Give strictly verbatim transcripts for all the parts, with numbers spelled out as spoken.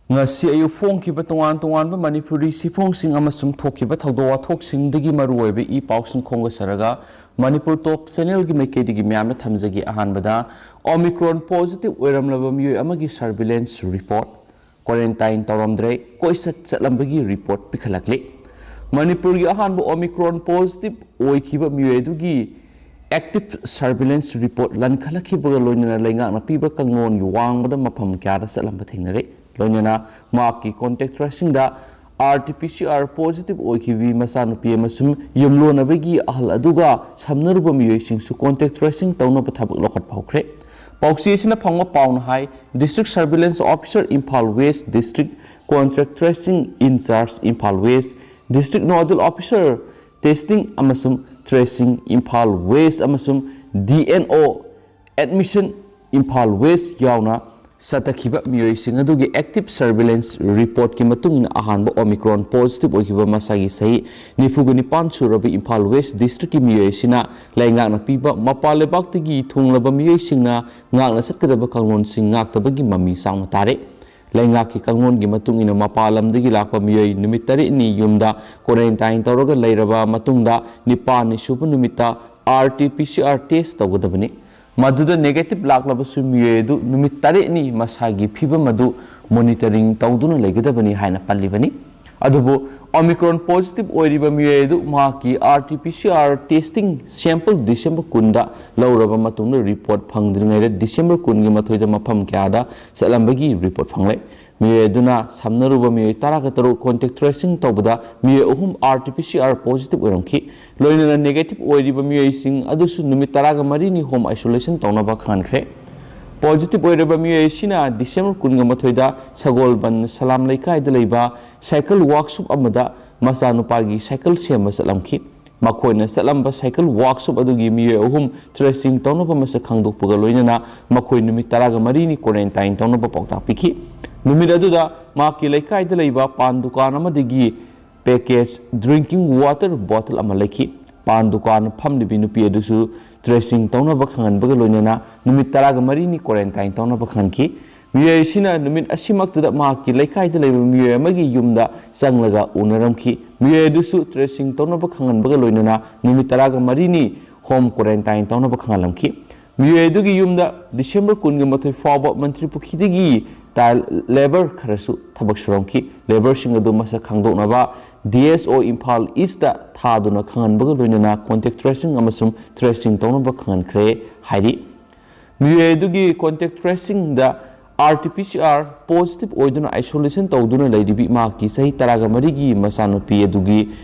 ꯉꯁꯤ ꯑꯌꯨꯛ ꯐꯣꯡꯈꯤꯕ ꯇꯣꯉꯥꯟ ꯇꯣꯉꯥꯟꯕ ꯃꯅꯤꯄꯨꯔꯤ ꯁꯤꯐꯣꯡꯁꯤꯡ ꯑꯃꯁꯨꯡ ꯊꯣꯛꯈꯤꯕ ꯊꯧꯗꯣꯛ ꯋꯥꯊꯣꯛꯁꯤꯡꯗꯒꯤ ꯃꯔꯨꯑꯣꯏꯕ ꯏ ꯄꯥꯎꯁꯤꯡ ꯈꯣꯝꯒꯠꯆꯔꯒ ꯃꯅꯤꯄꯨꯔ ꯇꯣꯞ ꯆꯦꯅꯦꯜꯒꯤ ꯃꯥꯏꯀꯩꯗꯒꯤ ꯃꯌꯥꯝꯗ ꯊꯝꯖꯒꯦ꯫ ꯑꯍꯥꯟꯕꯗ, ꯑꯣꯃꯤꯀ꯭ꯔꯣꯟ ꯄꯣꯖꯤꯇꯤꯚ ꯑꯣꯏꯔꯝꯂꯕ ꯃꯤꯑꯣꯏ ꯑꯃꯒꯤ ꯁꯔꯚꯤꯂꯦꯟꯁ ꯔꯤꯄꯣꯔꯠ꯫ ꯀ꯭ꯋꯥꯔꯦꯟꯇꯥꯏꯟ ꯇꯧꯔꯝꯗ꯭ꯔꯦ, ꯀꯣꯏꯆꯠ ꯆꯠꯂꯝꯕꯒꯤ ꯔꯤꯄꯣꯔꯠ ꯄꯤꯈꯠꯂꯛꯂꯤ꯫ ꯃꯅꯤꯄꯨꯔꯒꯤ ꯑꯍꯥꯟꯕ ꯑꯣꯃꯤꯀ꯭ꯔꯣꯟ ꯄꯣꯖꯤꯇꯤꯚ ꯑꯣꯏꯈꯤꯕ ꯃꯤꯑꯣꯏ ꯑꯗꯨꯒꯤ ꯑꯦꯛꯇꯤꯚ ꯁꯔꯚꯤꯂꯦꯟꯁ ꯔꯤꯄꯣꯔꯠ ꯂꯟꯈꯠꯂꯛꯈꯤꯕꯒ ꯂꯣꯏꯅꯅ ꯂꯩꯉꯥꯛꯅ ꯄꯤꯕ ꯀꯥꯡꯂꯣꯟꯒꯤ ꯋꯥꯡꯃꯗ ꯃꯐꯝ ꯀꯌꯥꯗ ꯆꯠꯂꯝꯕ ꯊꯦꯡꯅꯔꯦ꯫ ꯂꯣꯏꯅꯅ ꯃꯍꯥꯛꯀꯤ ꯀꯣꯟꯇꯦꯛ ꯇ꯭ꯔꯦꯁꯤꯡꯗ R T P C R positive ꯑꯣꯏꯈꯤꯕꯤ ꯃꯆꯥꯅꯨꯄꯤ ꯑꯃꯁꯨꯡ ꯌꯨꯝꯂꯣꯟꯅꯕꯒꯤ ꯑꯍꯜ ꯑꯗꯨꯒ ꯁꯝꯅꯔꯨꯕ ꯃꯤꯑꯣꯏꯁꯤꯡꯁꯨ ꯀꯣꯟꯇꯦꯛ ꯇ꯭ꯔꯦꯁꯤꯡ ꯇꯧꯅꯕ ꯊꯕꯛ ꯂꯧꯈꯠꯄ ꯍꯧꯈ꯭ꯔꯦ꯫ ꯄꯥꯎꯆꯦ ꯑꯁꯤꯅ ꯐꯪꯕ ꯄꯥꯎꯅ ꯍꯥꯏ, district surveillance officer Imphal west, district contact tracing incharge Imphal west, district nodal officer testing ꯑꯃꯁꯨꯡ ꯇ꯭ꯔꯦꯁꯤꯡ ꯏꯝꯐꯥꯜ ꯋꯦꯁ ꯑꯃꯁꯨꯡ D N O admission Imphal west ꯌꯥꯎꯅ ꯆꯠꯊꯈꯤꯕ ꯃꯤꯑꯣꯏꯁꯤꯡ ꯑꯗꯨꯒꯤ ꯑꯦꯛꯇꯤꯚ ꯁꯔꯚꯤꯂꯦꯟꯁ ꯔꯤꯄꯣꯔꯠꯀꯤ ꯃꯇꯨꯡ ꯏꯟꯅ ꯑꯍꯥꯟꯕ ꯑꯣꯃꯤꯀ꯭ꯔꯣꯟ ꯄꯣꯖꯤꯇꯤꯚ ꯑꯣꯏꯈꯤꯕ ꯃꯁꯥꯒꯤ ꯆꯍꯤ ꯅꯤꯐꯨꯒ ꯅꯤꯄꯥꯟ ꯁꯨꯔꯕ ꯏꯝꯐꯥꯜ ꯋꯦꯁ ꯗꯤꯁꯇ꯭ꯔꯤꯛꯀꯤ ꯃꯤꯑꯣꯏ ꯑꯁꯤꯅ ꯂꯩꯉꯥꯛꯅ ꯄꯤꯕ ꯃꯄꯥꯟ ꯂꯩꯕꯥꯛꯇꯒꯤ ꯊꯨꯡꯂꯕ ꯃꯤꯑꯣꯏꯁꯤꯡꯅ ꯉꯥꯛꯅ ꯆꯠꯀꯗꯕ ꯀꯥꯡꯂꯣꯟꯁꯤꯡ ꯉꯥꯛꯇꯕꯒꯤ ꯃꯃꯤ ꯆꯥꯎꯅ ꯇꯥꯔꯦ꯫ ꯂꯩꯉꯥꯛꯀꯤ ꯀꯥꯡꯂꯣꯟꯒꯤ ꯃꯇꯨꯡ ꯏꯟꯅ ꯃꯄꯥꯟ ꯂꯝꯗꯒꯤ ꯂꯥꯛꯄ ꯃꯤꯑꯣꯏ ꯅꯨꯃꯤꯠ ꯇꯔꯦꯠꯅꯤ ꯌꯨꯝꯗ ꯀ꯭ꯋꯥꯔꯦꯟꯇꯥꯏꯟ ꯇꯧꯔꯒ ꯂꯩꯔꯕ ꯃꯇꯨꯡꯗ ꯅꯤꯄꯥꯟꯅꯤ ꯁꯨꯕ ꯅꯨꯃꯤꯠꯇ R T P C R test ꯇꯧꯒꯗꯕꯅꯤ꯫ ꯃꯗꯨꯗ ꯅꯦꯒꯦꯇꯤꯚ ꯂꯥꯛꯂꯕꯁꯨ ꯃꯤꯑꯣꯏ ꯑꯗꯨ ꯅꯨꯃꯤꯠ ꯇꯔꯦꯠꯅꯤ ꯃꯁꯥꯒꯤ ꯐꯤꯕꯝ ꯑꯗꯨ ꯃꯣꯅꯤꯇꯔꯤꯡ ꯇꯧꯗꯨꯅ ꯂꯩꯒꯗꯕꯅꯤ ꯍꯥꯏꯅ ꯄꯜꯂꯤꯕꯅꯤ꯫ ꯑꯗꯨꯕꯨ ꯑꯣꯃꯤꯀ꯭ꯔꯣꯟ ꯄꯣꯖꯤꯇꯤꯚ ꯑꯣꯏꯔꯤꯕ ꯃꯤꯑꯣꯏ ꯑꯗꯨ ꯃꯍꯥꯛꯀꯤ R T P C R testing sample December ꯀꯨꯟꯗ ꯂꯧꯔꯕ ꯃꯇꯨꯡꯗ ꯔꯤꯄꯣꯔꯠ ꯐꯪꯗ꯭ꯔꯤꯉꯩꯗ ꯗꯤꯁꯦꯝꯕꯔ ꯀꯨꯟꯒꯤ ꯃꯥꯊꯣꯏꯗ ꯃꯐꯝ ꯀꯌꯥꯗ ꯆꯠꯂꯝꯕꯒꯤ ꯔꯤꯄꯣꯔꯠ ꯐꯪꯂꯦ꯫ ꯃꯤꯑꯣꯏ ꯑꯗꯨꯅ ꯁꯝꯅꯔꯨꯕ ꯃꯤꯑꯣꯏ ꯇꯔꯥꯒ ꯇꯔꯨꯛ ꯀꯣꯟꯇꯦꯛ ꯇ꯭ꯔꯦꯁꯤꯡ ꯇꯧꯕꯗ ꯃꯤꯑꯣꯏ ꯑꯍꯨꯝ R T P C R positive ꯑꯣꯏꯔꯝꯈꯤ꯫ ꯂꯣꯏꯅꯅ ꯅꯦꯒꯦꯇꯤꯚ ꯑꯣꯏꯔꯤꯕ ꯃꯤꯑꯣꯏꯁꯤꯡ ꯑꯗꯨꯁꯨ ꯅꯨꯃꯤꯠ ꯇꯔꯥꯒ ꯃꯔꯤꯅꯤ ꯍꯣꯝ ꯑꯥꯏꯁꯣꯂꯦꯁꯟ ꯇꯧꯅꯕ ꯈꯪꯍꯟꯈ꯭ꯔꯦ꯫ ꯄꯣꯖꯤꯇꯤꯚ ꯑꯣꯏꯔꯕ ꯃꯤꯑꯣꯏ ꯑꯁꯤꯅ ꯗꯤꯁꯦꯝꯕꯔ ꯀꯨꯟꯒ ꯃꯥꯊꯣꯏꯗ ꯁꯒꯣꯜꯕꯟ ꯁꯂꯥꯝ ꯂꯩꯀꯥꯏꯗ ꯂꯩꯕ ꯁꯥꯏꯀꯜ ꯋꯥꯛꯁꯣꯞ ꯑꯃꯗ ꯃꯆꯥꯅꯨꯄꯥꯒꯤ ꯁꯥꯏꯀꯜ ꯁꯦꯝꯕ ꯆꯠꯂꯝꯈꯤ꯫ ꯃꯈꯣꯏꯅ ꯆꯠꯂꯝꯕ ꯁꯥꯏꯀꯜ ꯋꯥꯛꯁꯣꯞ ꯑꯗꯨꯒꯤ ꯃꯤꯑꯣꯏ ꯑꯍꯨꯝ ꯇ꯭ꯔꯦꯁꯤꯡ ꯇꯧꯅꯕ ꯃꯁꯛ ꯈꯪꯗꯣꯛꯄꯒ ꯂꯣꯏꯅꯅ ꯃꯈꯣꯏ ꯅꯨꯃꯤꯠ ꯇꯔꯥꯒ ꯃꯔꯤꯅꯤ ꯀ꯭ꯋꯥꯔꯦꯟꯇꯥꯏꯟ ꯇꯧꯅꯕ ꯄꯥꯎꯇꯥꯛ ꯄꯤꯈꯤ꯫ ꯅꯨꯃꯤꯠ ꯑꯗꯨꯗ ꯃꯍꯥꯛꯀꯤ ꯂꯩꯀꯥꯏꯗ ꯂꯩꯕ ꯄꯥꯟ ꯗꯨꯀꯥꯟ ꯑꯃꯗꯒꯤ ꯄꯦꯀꯦꯖ ꯗ꯭ꯔꯤꯡꯀꯤꯡ ꯋꯥꯇꯔ ꯕꯣꯇꯜ ꯑꯃ ꯂꯩꯈꯤ꯫ ꯄꯥꯟ ꯗꯨꯀꯥꯟ ꯐꯝꯂꯤꯕꯤ ꯅꯨꯄꯤ ꯑꯗꯨꯁꯨ ꯇ꯭ꯔꯦꯁꯤꯡ ꯇꯧꯅꯕ ꯈꯪꯍꯟꯕꯒ ꯂꯣꯏꯅꯅ ꯅꯨꯃꯤꯠ ꯇꯔꯥꯒ ꯃꯔꯤꯅꯤ ꯀ꯭ꯋꯥꯔꯦꯟꯇꯥꯏꯟ ꯇꯧꯅꯕ ꯈꯪꯍꯟꯈꯤ꯫ ꯃꯤꯑꯣꯏ ꯑꯁꯤꯅ ꯅꯨꯃꯤꯠ ꯑꯁꯤꯃꯛꯇꯗ ꯃꯍꯥꯛꯀꯤ ꯂꯩꯀꯥꯏꯗ ꯂꯩꯕ ꯃꯤꯑꯣꯏ ꯑꯃꯒꯤ ꯌꯨꯝꯗ ꯆꯪꯂꯒ ꯎꯅꯔꯝꯈꯤ꯫ ꯃꯤꯑꯣꯏ ꯑꯗꯨꯁꯨ tracing ꯇꯧꯅꯕ ꯈꯪꯍꯟꯕꯒ ꯂꯣꯏꯅꯅ ꯅꯨꯃꯤꯠ ꯇꯔꯥꯒ ꯃꯔꯤꯅꯤ home quarantine ꯇꯧꯅꯕ ꯈꯪꯍꯜꯂꯝꯈꯤ꯫ ꯃꯤꯑꯣꯏ ꯑꯗꯨꯒꯤ ꯌꯨꯝꯗ ꯗꯤꯁꯦꯝꯕꯔ ꯀꯨꯟꯒ ꯃꯥꯊꯣꯏ ꯐꯥꯎꯕ ꯃꯟꯇ꯭ꯔꯤ ꯄꯨꯈ꯭ꯔꯤꯗꯒꯤ ꯇꯥꯏꯜ ꯂꯦꯕꯔ ꯈꯔꯁꯨ ꯊꯕꯛ ꯁꯨꯔꯝꯈꯤ꯫ ꯂꯦꯕꯔꯁꯤꯡ ꯑꯗꯨ ꯃꯁꯛ ꯈꯪꯗꯣꯛꯅꯕ ꯗꯤ ꯑꯦꯁ ꯑꯣ ꯏꯝꯐꯥꯜ ꯏꯁꯇ ꯊꯥꯗꯨꯅ ꯈꯪꯍꯟꯕꯒ ꯂꯣꯏꯅꯅ contact tracing ꯑꯃꯁꯨꯡ tracing ꯇꯧꯅꯕ ꯈꯪꯍꯟꯈ꯭ꯔꯦ ꯍꯥꯏꯔꯤ꯫ ꯃꯤꯑꯣꯏ ꯑꯗꯨꯒꯤ contact tracingꯗ R T P C R positive ꯑꯣꯏꯗꯨꯅ isolation ꯇꯧꯗꯨꯅ ꯂꯩꯔꯤꯕꯤ ꯃꯍꯥꯛꯀꯤ ꯆꯍꯤ ꯇꯔꯥꯒ ꯃꯔꯤꯒꯤ ꯃꯆꯥꯅꯨꯄꯤ ꯑꯗꯨꯒꯤ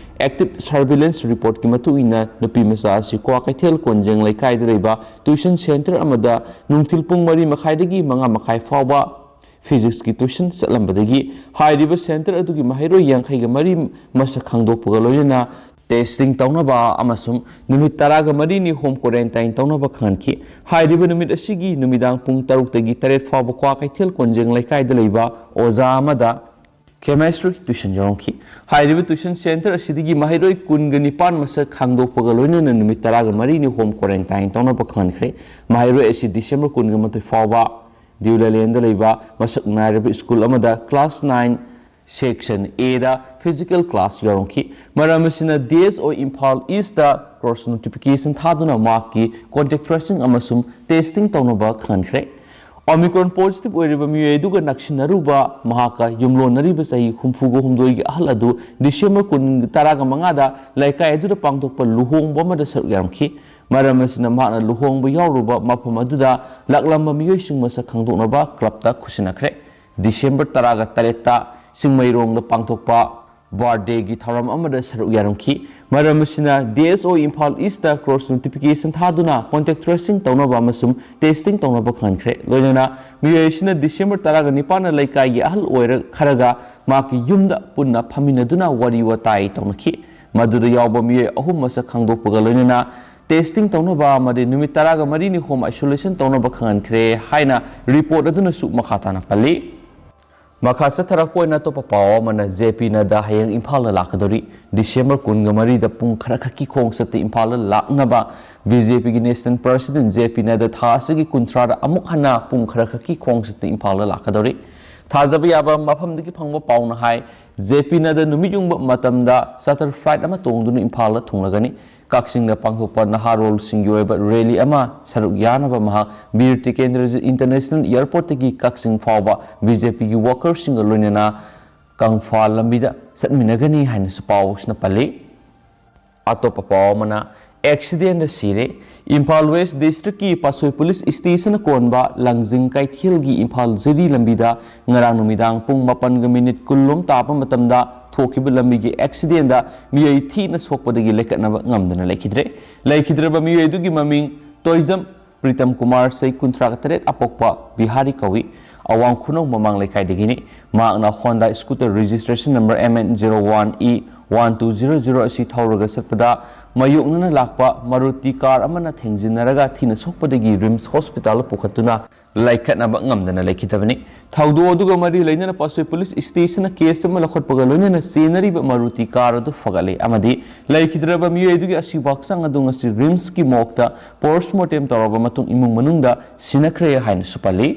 active surveillance reportꯀꯤ ꯃꯇꯨꯡ ꯏꯟꯅ ꯅꯨꯄꯤ ꯃꯆꯥ ꯑꯁꯤ ꯀ꯭ꯋꯥꯀꯩꯊꯦꯜ ꯀꯣꯟꯖꯦꯡ ꯂꯩꯀꯥꯏꯗ ꯂꯩꯕ tuition centre ꯑꯃꯗ ꯅꯨꯡꯊꯤꯜ ꯄꯨꯡ ꯃꯔꯤ ꯃꯈꯥꯏꯗꯒꯤ ꯃꯉꯥ ꯃꯈꯥꯏ ꯐꯥꯎꯕ physicsꯀꯤ tuition ꯆꯠꯂꯝꯕꯗꯒꯤ ꯍꯥꯏꯔꯤꯕ centre ꯑꯗꯨꯒꯤ ꯃꯍꯩꯔꯣꯏ ꯌꯥꯡꯈꯩꯒ ꯃꯔꯤ ꯃꯁꯛ ꯈꯪꯗꯣꯛꯄꯒ ꯂꯣꯏꯅꯅ testing ꯇꯧꯅꯕ ꯑꯃꯁꯨꯡ ꯅꯨꯃꯤꯠ ꯇꯔꯥꯒ ꯃꯔꯤꯅꯤ home quarantine ꯇꯧꯅꯕ ꯈꯪꯍꯟꯈꯤ꯫ ꯍꯥꯏꯔꯤꯕ ꯅꯨꯃꯤꯠ ꯑꯁꯤꯒꯤ ꯅꯨꯃꯤꯗꯥꯡ ꯄꯨꯡ ꯇꯔꯨꯛꯇꯒꯤ ꯇꯔꯦꯠ ꯐꯥꯎꯕ ꯀ꯭ꯋꯥꯀꯩꯊꯦꯜ ꯀꯣꯟꯖꯦꯡ ꯂꯩꯀꯥꯏꯗ ꯂꯩꯕ ꯑꯣꯖꯥ ꯑꯃꯗ chemistry tuition ꯌꯥꯎꯔꯝꯈꯤ꯫ ꯍꯥꯏꯔꯤꯕ tuition centre ꯑꯁꯤꯗꯒꯤ ꯃꯍꯩꯔꯣꯏ ꯀꯨꯟꯒ ꯅꯤꯄꯥꯟ ꯃꯁꯛ ꯈꯪꯗꯣꯛꯄꯒ ꯂꯣꯏꯅꯅ ꯅꯨꯃꯤꯠ ꯇꯔꯥꯒ ꯃꯔꯤꯅꯤ home quarantine ꯇꯧꯅꯕ ꯈꯪꯍꯟꯈ꯭ꯔꯦ꯫ ꯃꯍꯩꯔꯣꯏ ꯑꯁꯤ ꯗꯤꯁꯦꯝꯕꯔ ꯀꯨꯟꯒ ꯃꯥꯊꯣꯏ ꯐꯥꯎꯕ ꯗꯤꯎꯂꯥꯂꯦꯟꯗ ꯂꯩꯕ ꯃꯁꯛ ꯅꯥꯏꯔꯕ ꯁ꯭ꯀꯨꯜ ꯑꯃꯗ class nine section Aꯗ physical class ꯌꯥꯎꯔꯝꯈꯤ꯫ ꯃꯔꯝ ꯑꯁꯤꯅ ꯗꯤ ꯑꯦꯁ ꯑꯣ ꯏꯝꯐꯥꯜ ꯏꯁꯇ cross notification ꯊꯥꯗꯨꯅ ꯃꯍꯥꯛꯀꯤ contact tracing ꯑꯃꯁꯨꯡ testing ꯇꯧꯅꯕ ꯈꯪꯍꯟꯈ꯭ꯔꯦ꯫ Omicron positive ꯑꯣꯏꯔꯤꯕ ꯃꯤꯑꯣꯏ ꯑꯗꯨꯒ ꯅꯛꯁꯤꯟꯅꯔꯨꯕ ꯃꯍꯥꯛꯀ ꯌꯨꯝꯂꯣꯟꯅꯔꯤꯕ ꯆꯍꯤ ꯍꯨꯝꯐꯨꯒ ꯍꯨꯝꯗꯣꯏꯒꯤ ꯑꯍꯜ ꯑꯗꯨ ꯗꯤꯁꯦꯝꯕꯔ ꯀꯨꯟ, ꯇꯔꯥꯒ ꯃꯉꯥꯗ ꯂꯩꯀꯥꯏ ꯑꯗꯨꯗ ꯄꯥꯡꯊꯣꯛꯄ ꯂꯨꯍꯣꯡꯕ ꯑꯃꯗ ꯁꯔꯨꯛ ꯌꯥꯔꯝꯈꯤ꯫ ꯃꯔꯝ ꯑꯁꯤꯅ ꯃꯍꯥꯛꯅ ꯂꯨꯍꯣꯡꯕ ꯌꯥꯎꯔꯨꯕ ꯃꯐꯝ ꯑꯗꯨꯗ ꯂꯥꯛꯂꯝꯕ ꯃꯤꯑꯣꯏꯁꯤꯡ ꯃꯁꯛ ꯈꯪꯗꯣꯛꯅꯕ clubꯇ ꯈꯨꯠꯁꯤꯟꯅꯈ꯭ꯔꯦ꯫ ꯗꯤꯁꯦꯝꯕꯔ ꯇꯔꯥꯒ ꯇꯔꯦꯠꯇ ꯆꯤꯡꯃꯩꯔꯣꯡꯗ ꯄꯥꯡꯊꯣꯛꯄ birthdayꯒꯤ ꯊꯧꯔꯝ ꯑꯃꯗ ꯁꯔꯨꯛ ꯌꯥꯔꯝꯈꯤ꯫ ꯃꯔꯝ ꯑꯁꯤꯅ ꯗꯤ ꯑꯦꯁ ꯑꯣ ꯏꯝꯐꯥꯜ ꯏꯁꯇ cross notification ꯊꯥꯗꯨꯅ contact tracing ꯇꯧꯅꯕ ꯑꯃꯁꯨꯡ testing ꯇꯧꯅꯕ ꯈꯪꯍꯟꯈ꯭ꯔꯦ꯫ ꯂꯣꯏꯅꯅ ꯃꯤꯑꯣꯏ ꯑꯁꯤꯅ ꯗꯤꯁꯦꯝꯕꯔ ꯇꯔꯥꯒ ꯅꯤꯄꯥꯟꯗ ꯂꯩꯀꯥꯏꯒꯤ ꯑꯍꯜ ꯑꯣꯏꯔ ꯈꯔꯒ ꯃꯍꯥꯛꯀꯤ ꯌꯨꯝꯗ ꯄꯨꯟꯅ ꯐꯝꯃꯤꯟꯅꯗꯨꯅ ꯋꯥꯔꯤ ꯋꯥꯇꯥꯏ ꯇꯧꯅꯈꯤ꯫ ꯃꯗꯨꯗ ꯌꯥꯎꯕ ꯃꯤꯑꯣꯏ ꯑꯍꯨꯝ ꯃꯁꯛ ꯈꯪꯗꯣꯛꯄꯒ ꯂꯣꯏꯅꯅ testing ꯇꯧꯅꯕ ꯑꯃꯗꯤ ꯅꯨꯃꯤꯠ ꯇꯔꯥꯒ ꯃꯔꯤꯅꯤ home isolation ꯇꯧꯅꯕ ꯈꯪꯍꯟꯈ꯭ꯔꯦ ꯍꯥꯏꯅ report ꯑꯗꯨꯅꯁꯨ ꯃꯈꯥ ꯇꯥꯅ ꯄꯜꯂꯤ꯫ ꯃꯈꯥ ꯆꯠꯊꯔꯛꯄ ꯑꯣꯏꯅ ꯑꯇꯣꯞꯄ ꯄꯥꯎ ꯑꯃꯅ, ꯖꯦ ꯄꯤ ꯅꯗꯥ ꯍꯌꯦꯡ ꯏꯝꯐꯥꯜꯗ ꯂꯥꯛꯀꯗꯧꯔꯤ꯫ ꯗꯤꯁꯦꯝꯕꯔ ꯀꯨꯟꯒ ꯃꯔꯤꯗ ꯄꯨꯡ ꯈꯔ ꯈꯛꯀꯤ ꯈꯣꯡꯆꯠꯇ ꯏꯝꯐꯥꯜꯗ ꯂꯥꯛꯅꯕ ꯕꯤ ꯖꯦ ꯄꯤꯒꯤ ꯅꯦꯁꯅꯦꯜ ꯄ꯭ꯔꯁꯤꯗꯦꯟ ꯖꯦ ꯄꯤ ꯅꯗꯥ ꯊꯥ ꯑꯁꯤꯒꯤ ꯀꯨꯟꯊ꯭ꯔꯥꯗ ꯑꯃꯨꯛ ꯍꯟꯅ ꯄꯨꯡ ꯈꯔ ꯈꯛꯀꯤ ꯈꯣꯡꯆꯠꯇ ꯏꯝꯐꯥꯜꯗ ꯂꯥꯛꯀꯗꯧꯔꯤ꯫ ꯊꯥꯖꯕ ꯌꯥꯕ ꯃꯐꯝꯗꯒꯤ ꯐꯪꯕ ꯄꯥꯎꯅ ꯍꯥꯏ, ꯖꯦ ꯄꯤ ꯅꯗꯥ ꯅꯨꯃꯤꯠ ꯌꯨꯡꯕ ꯃꯇꯝꯗ ꯆꯥꯔꯇꯔ ꯐ꯭ꯂꯥꯏꯠ ꯑꯃ ꯇꯣꯡꯗꯨꯅ ꯏꯝꯐꯥꯜꯗ ꯊꯨꯡꯂꯒꯅꯤ꯫ ꯀꯛꯆꯤꯡꯗ ꯄꯥꯡꯊꯣꯛꯄ ꯅꯍꯥꯔꯣꯜꯁꯤꯡꯒꯤ ꯑꯣꯏꯕ ꯔꯦꯂꯤ ꯑꯃ ꯁꯔꯨꯛ ꯌꯥꯅꯕ ꯃꯍꯥꯛ ꯕꯤꯔ ꯇꯤꯀꯦꯟꯗ꯭ꯔꯖꯤꯠ ꯏꯟꯇꯔꯅꯦꯁꯅꯦꯜ ꯑꯦꯌꯔꯄꯣꯔꯠꯇꯒꯤ ꯀꯛꯆꯤꯡ ꯐꯥꯎꯕ ꯕꯤ ꯖꯦ ꯄꯤꯒꯤ ꯋꯥꯀꯔꯁꯤꯡꯒ ꯂꯣꯏꯅꯅ ꯀꯪꯐꯥꯜ ꯂꯝꯕꯤꯗ ꯆꯠꯃꯤꯟꯅꯒꯅꯤ ꯍꯥꯏꯅꯁꯨ ꯄꯥꯎꯁꯤꯅ ꯄꯜꯂꯤ꯫ ꯑꯇꯣꯞꯄ ꯄꯥꯎ ꯑꯃꯅ, ꯑꯦꯛꯁꯤꯗꯦꯟꯗ ꯁꯤꯔꯦ꯫ ꯏꯝꯐꯥꯜ ꯋꯦꯁ ꯗꯤꯁꯇ꯭ꯔꯤꯛꯀꯤ ꯄꯥꯠꯁꯣꯏ ꯄꯨꯂꯤꯁ ꯁ꯭ꯇꯦꯁꯟꯅ ꯀꯣꯟꯕ ꯂꯥꯡꯖꯤꯡ ꯀꯩꯊꯦꯜꯒꯤ ꯏꯝꯐꯥꯜ ꯖꯤꯔꯤ ꯂꯝꯕꯤꯗ ꯉꯔꯥꯡ ꯅꯨꯃꯤꯗꯥꯡ ꯄꯨꯡ ꯃꯥꯄꯟꯒ ꯃꯤꯅꯤꯠ ꯀꯨꯟ ꯂꯣꯝ ꯇꯥꯕ ꯃꯇꯝꯗ ꯊꯣꯛꯈꯤꯕ ꯂꯝꯕꯤꯒꯤ ꯑꯦꯛꯁꯤꯗꯦꯟꯗ ꯃꯤꯑꯣꯏ ꯊꯤꯅ ꯁꯣꯛꯄꯗꯒꯤ ꯂꯩꯈꯠꯅꯕ ꯉꯝꯗꯅ ꯂꯩꯈꯤꯗ꯭ꯔꯦ꯫ ꯂꯩꯈꯤꯗ꯭ꯔꯕ ꯃꯤꯑꯣꯏ ꯑꯗꯨꯒꯤ ꯃꯃꯤꯡ ꯇꯣꯏꯖꯝ ꯄ꯭ꯔꯤꯇꯝ ꯀꯨꯃꯥꯔ, ꯆꯍꯤ ꯀꯨꯟꯊ꯭ꯔꯥ ꯇꯔꯦꯠ, ꯑꯄꯣꯛꯄ ꯕꯤꯍꯥꯔꯤ ꯀꯧꯏ꯫ ꯑꯋꯥꯡ ꯈꯨꯅꯧ ꯃꯃꯥꯡ ꯂꯩꯀꯥꯏꯗꯒꯤꯅꯤ꯫ ꯃꯍꯥꯛꯅ Honda scooter registration number M N zero one E one two zero zero ꯑꯁꯤ ꯊꯧꯔꯒ ꯆꯠꯄꯗ ꯃꯥꯌꯣꯛꯅꯅ ꯂꯥꯛꯄ ꯃꯥꯔꯨꯇꯤ ꯀꯥꯔ ꯑꯃꯅ ꯊꯦꯡꯖꯤꯟꯅꯔꯒ ꯊꯤꯅ ꯁꯣꯛꯄꯗꯒꯤ ꯔꯤꯝꯁ ꯍꯣꯁꯄꯤꯇꯥꯜꯗ ꯄꯨꯈꯠꯇꯨꯅ ꯂꯩꯈꯠꯅꯕ ꯉꯝꯗꯅ ꯂꯩꯈꯤꯗꯕꯅꯤ꯫ ꯊꯧꯗꯣꯛ ꯑꯗꯨꯒ ꯃꯔꯤ ꯂꯩꯅꯅ ꯄꯥꯠꯁꯣꯏ ꯄꯨꯂꯤꯁ ꯁ꯭ꯇꯦꯁꯟꯅ ꯀꯦꯁ ꯑꯃ ꯂꯧꯈꯠꯄꯒ ꯂꯣꯏꯅꯅ ꯆꯦꯟꯅꯔꯤꯕ ꯃꯥꯔꯨꯇꯤ ꯀꯥꯔ ꯑꯗꯨ ꯐꯒꯠꯂꯦ ꯑꯃꯗꯤ ꯂꯩꯈꯤꯗ꯭ꯔꯕ ꯃꯤꯑꯣꯏ ꯑꯗꯨꯒꯤ ꯑꯁꯤꯕ ꯍꯛꯆꯥꯡ ꯑꯗꯨ ꯉꯁꯤ ꯔꯤꯝꯁꯀꯤ ꯃꯣꯔꯒꯇ ꯄꯣꯁꯠꯃꯣꯔꯇꯦꯝ ꯇꯧꯔꯕ ꯃꯇꯨꯡ ꯏꯃꯨꯡ ꯃꯅꯨꯡꯗ ꯁꯤꯟꯅꯈ꯭ꯔꯦ ꯍꯥꯏꯅꯁꯨ ꯄꯜꯂꯤ꯫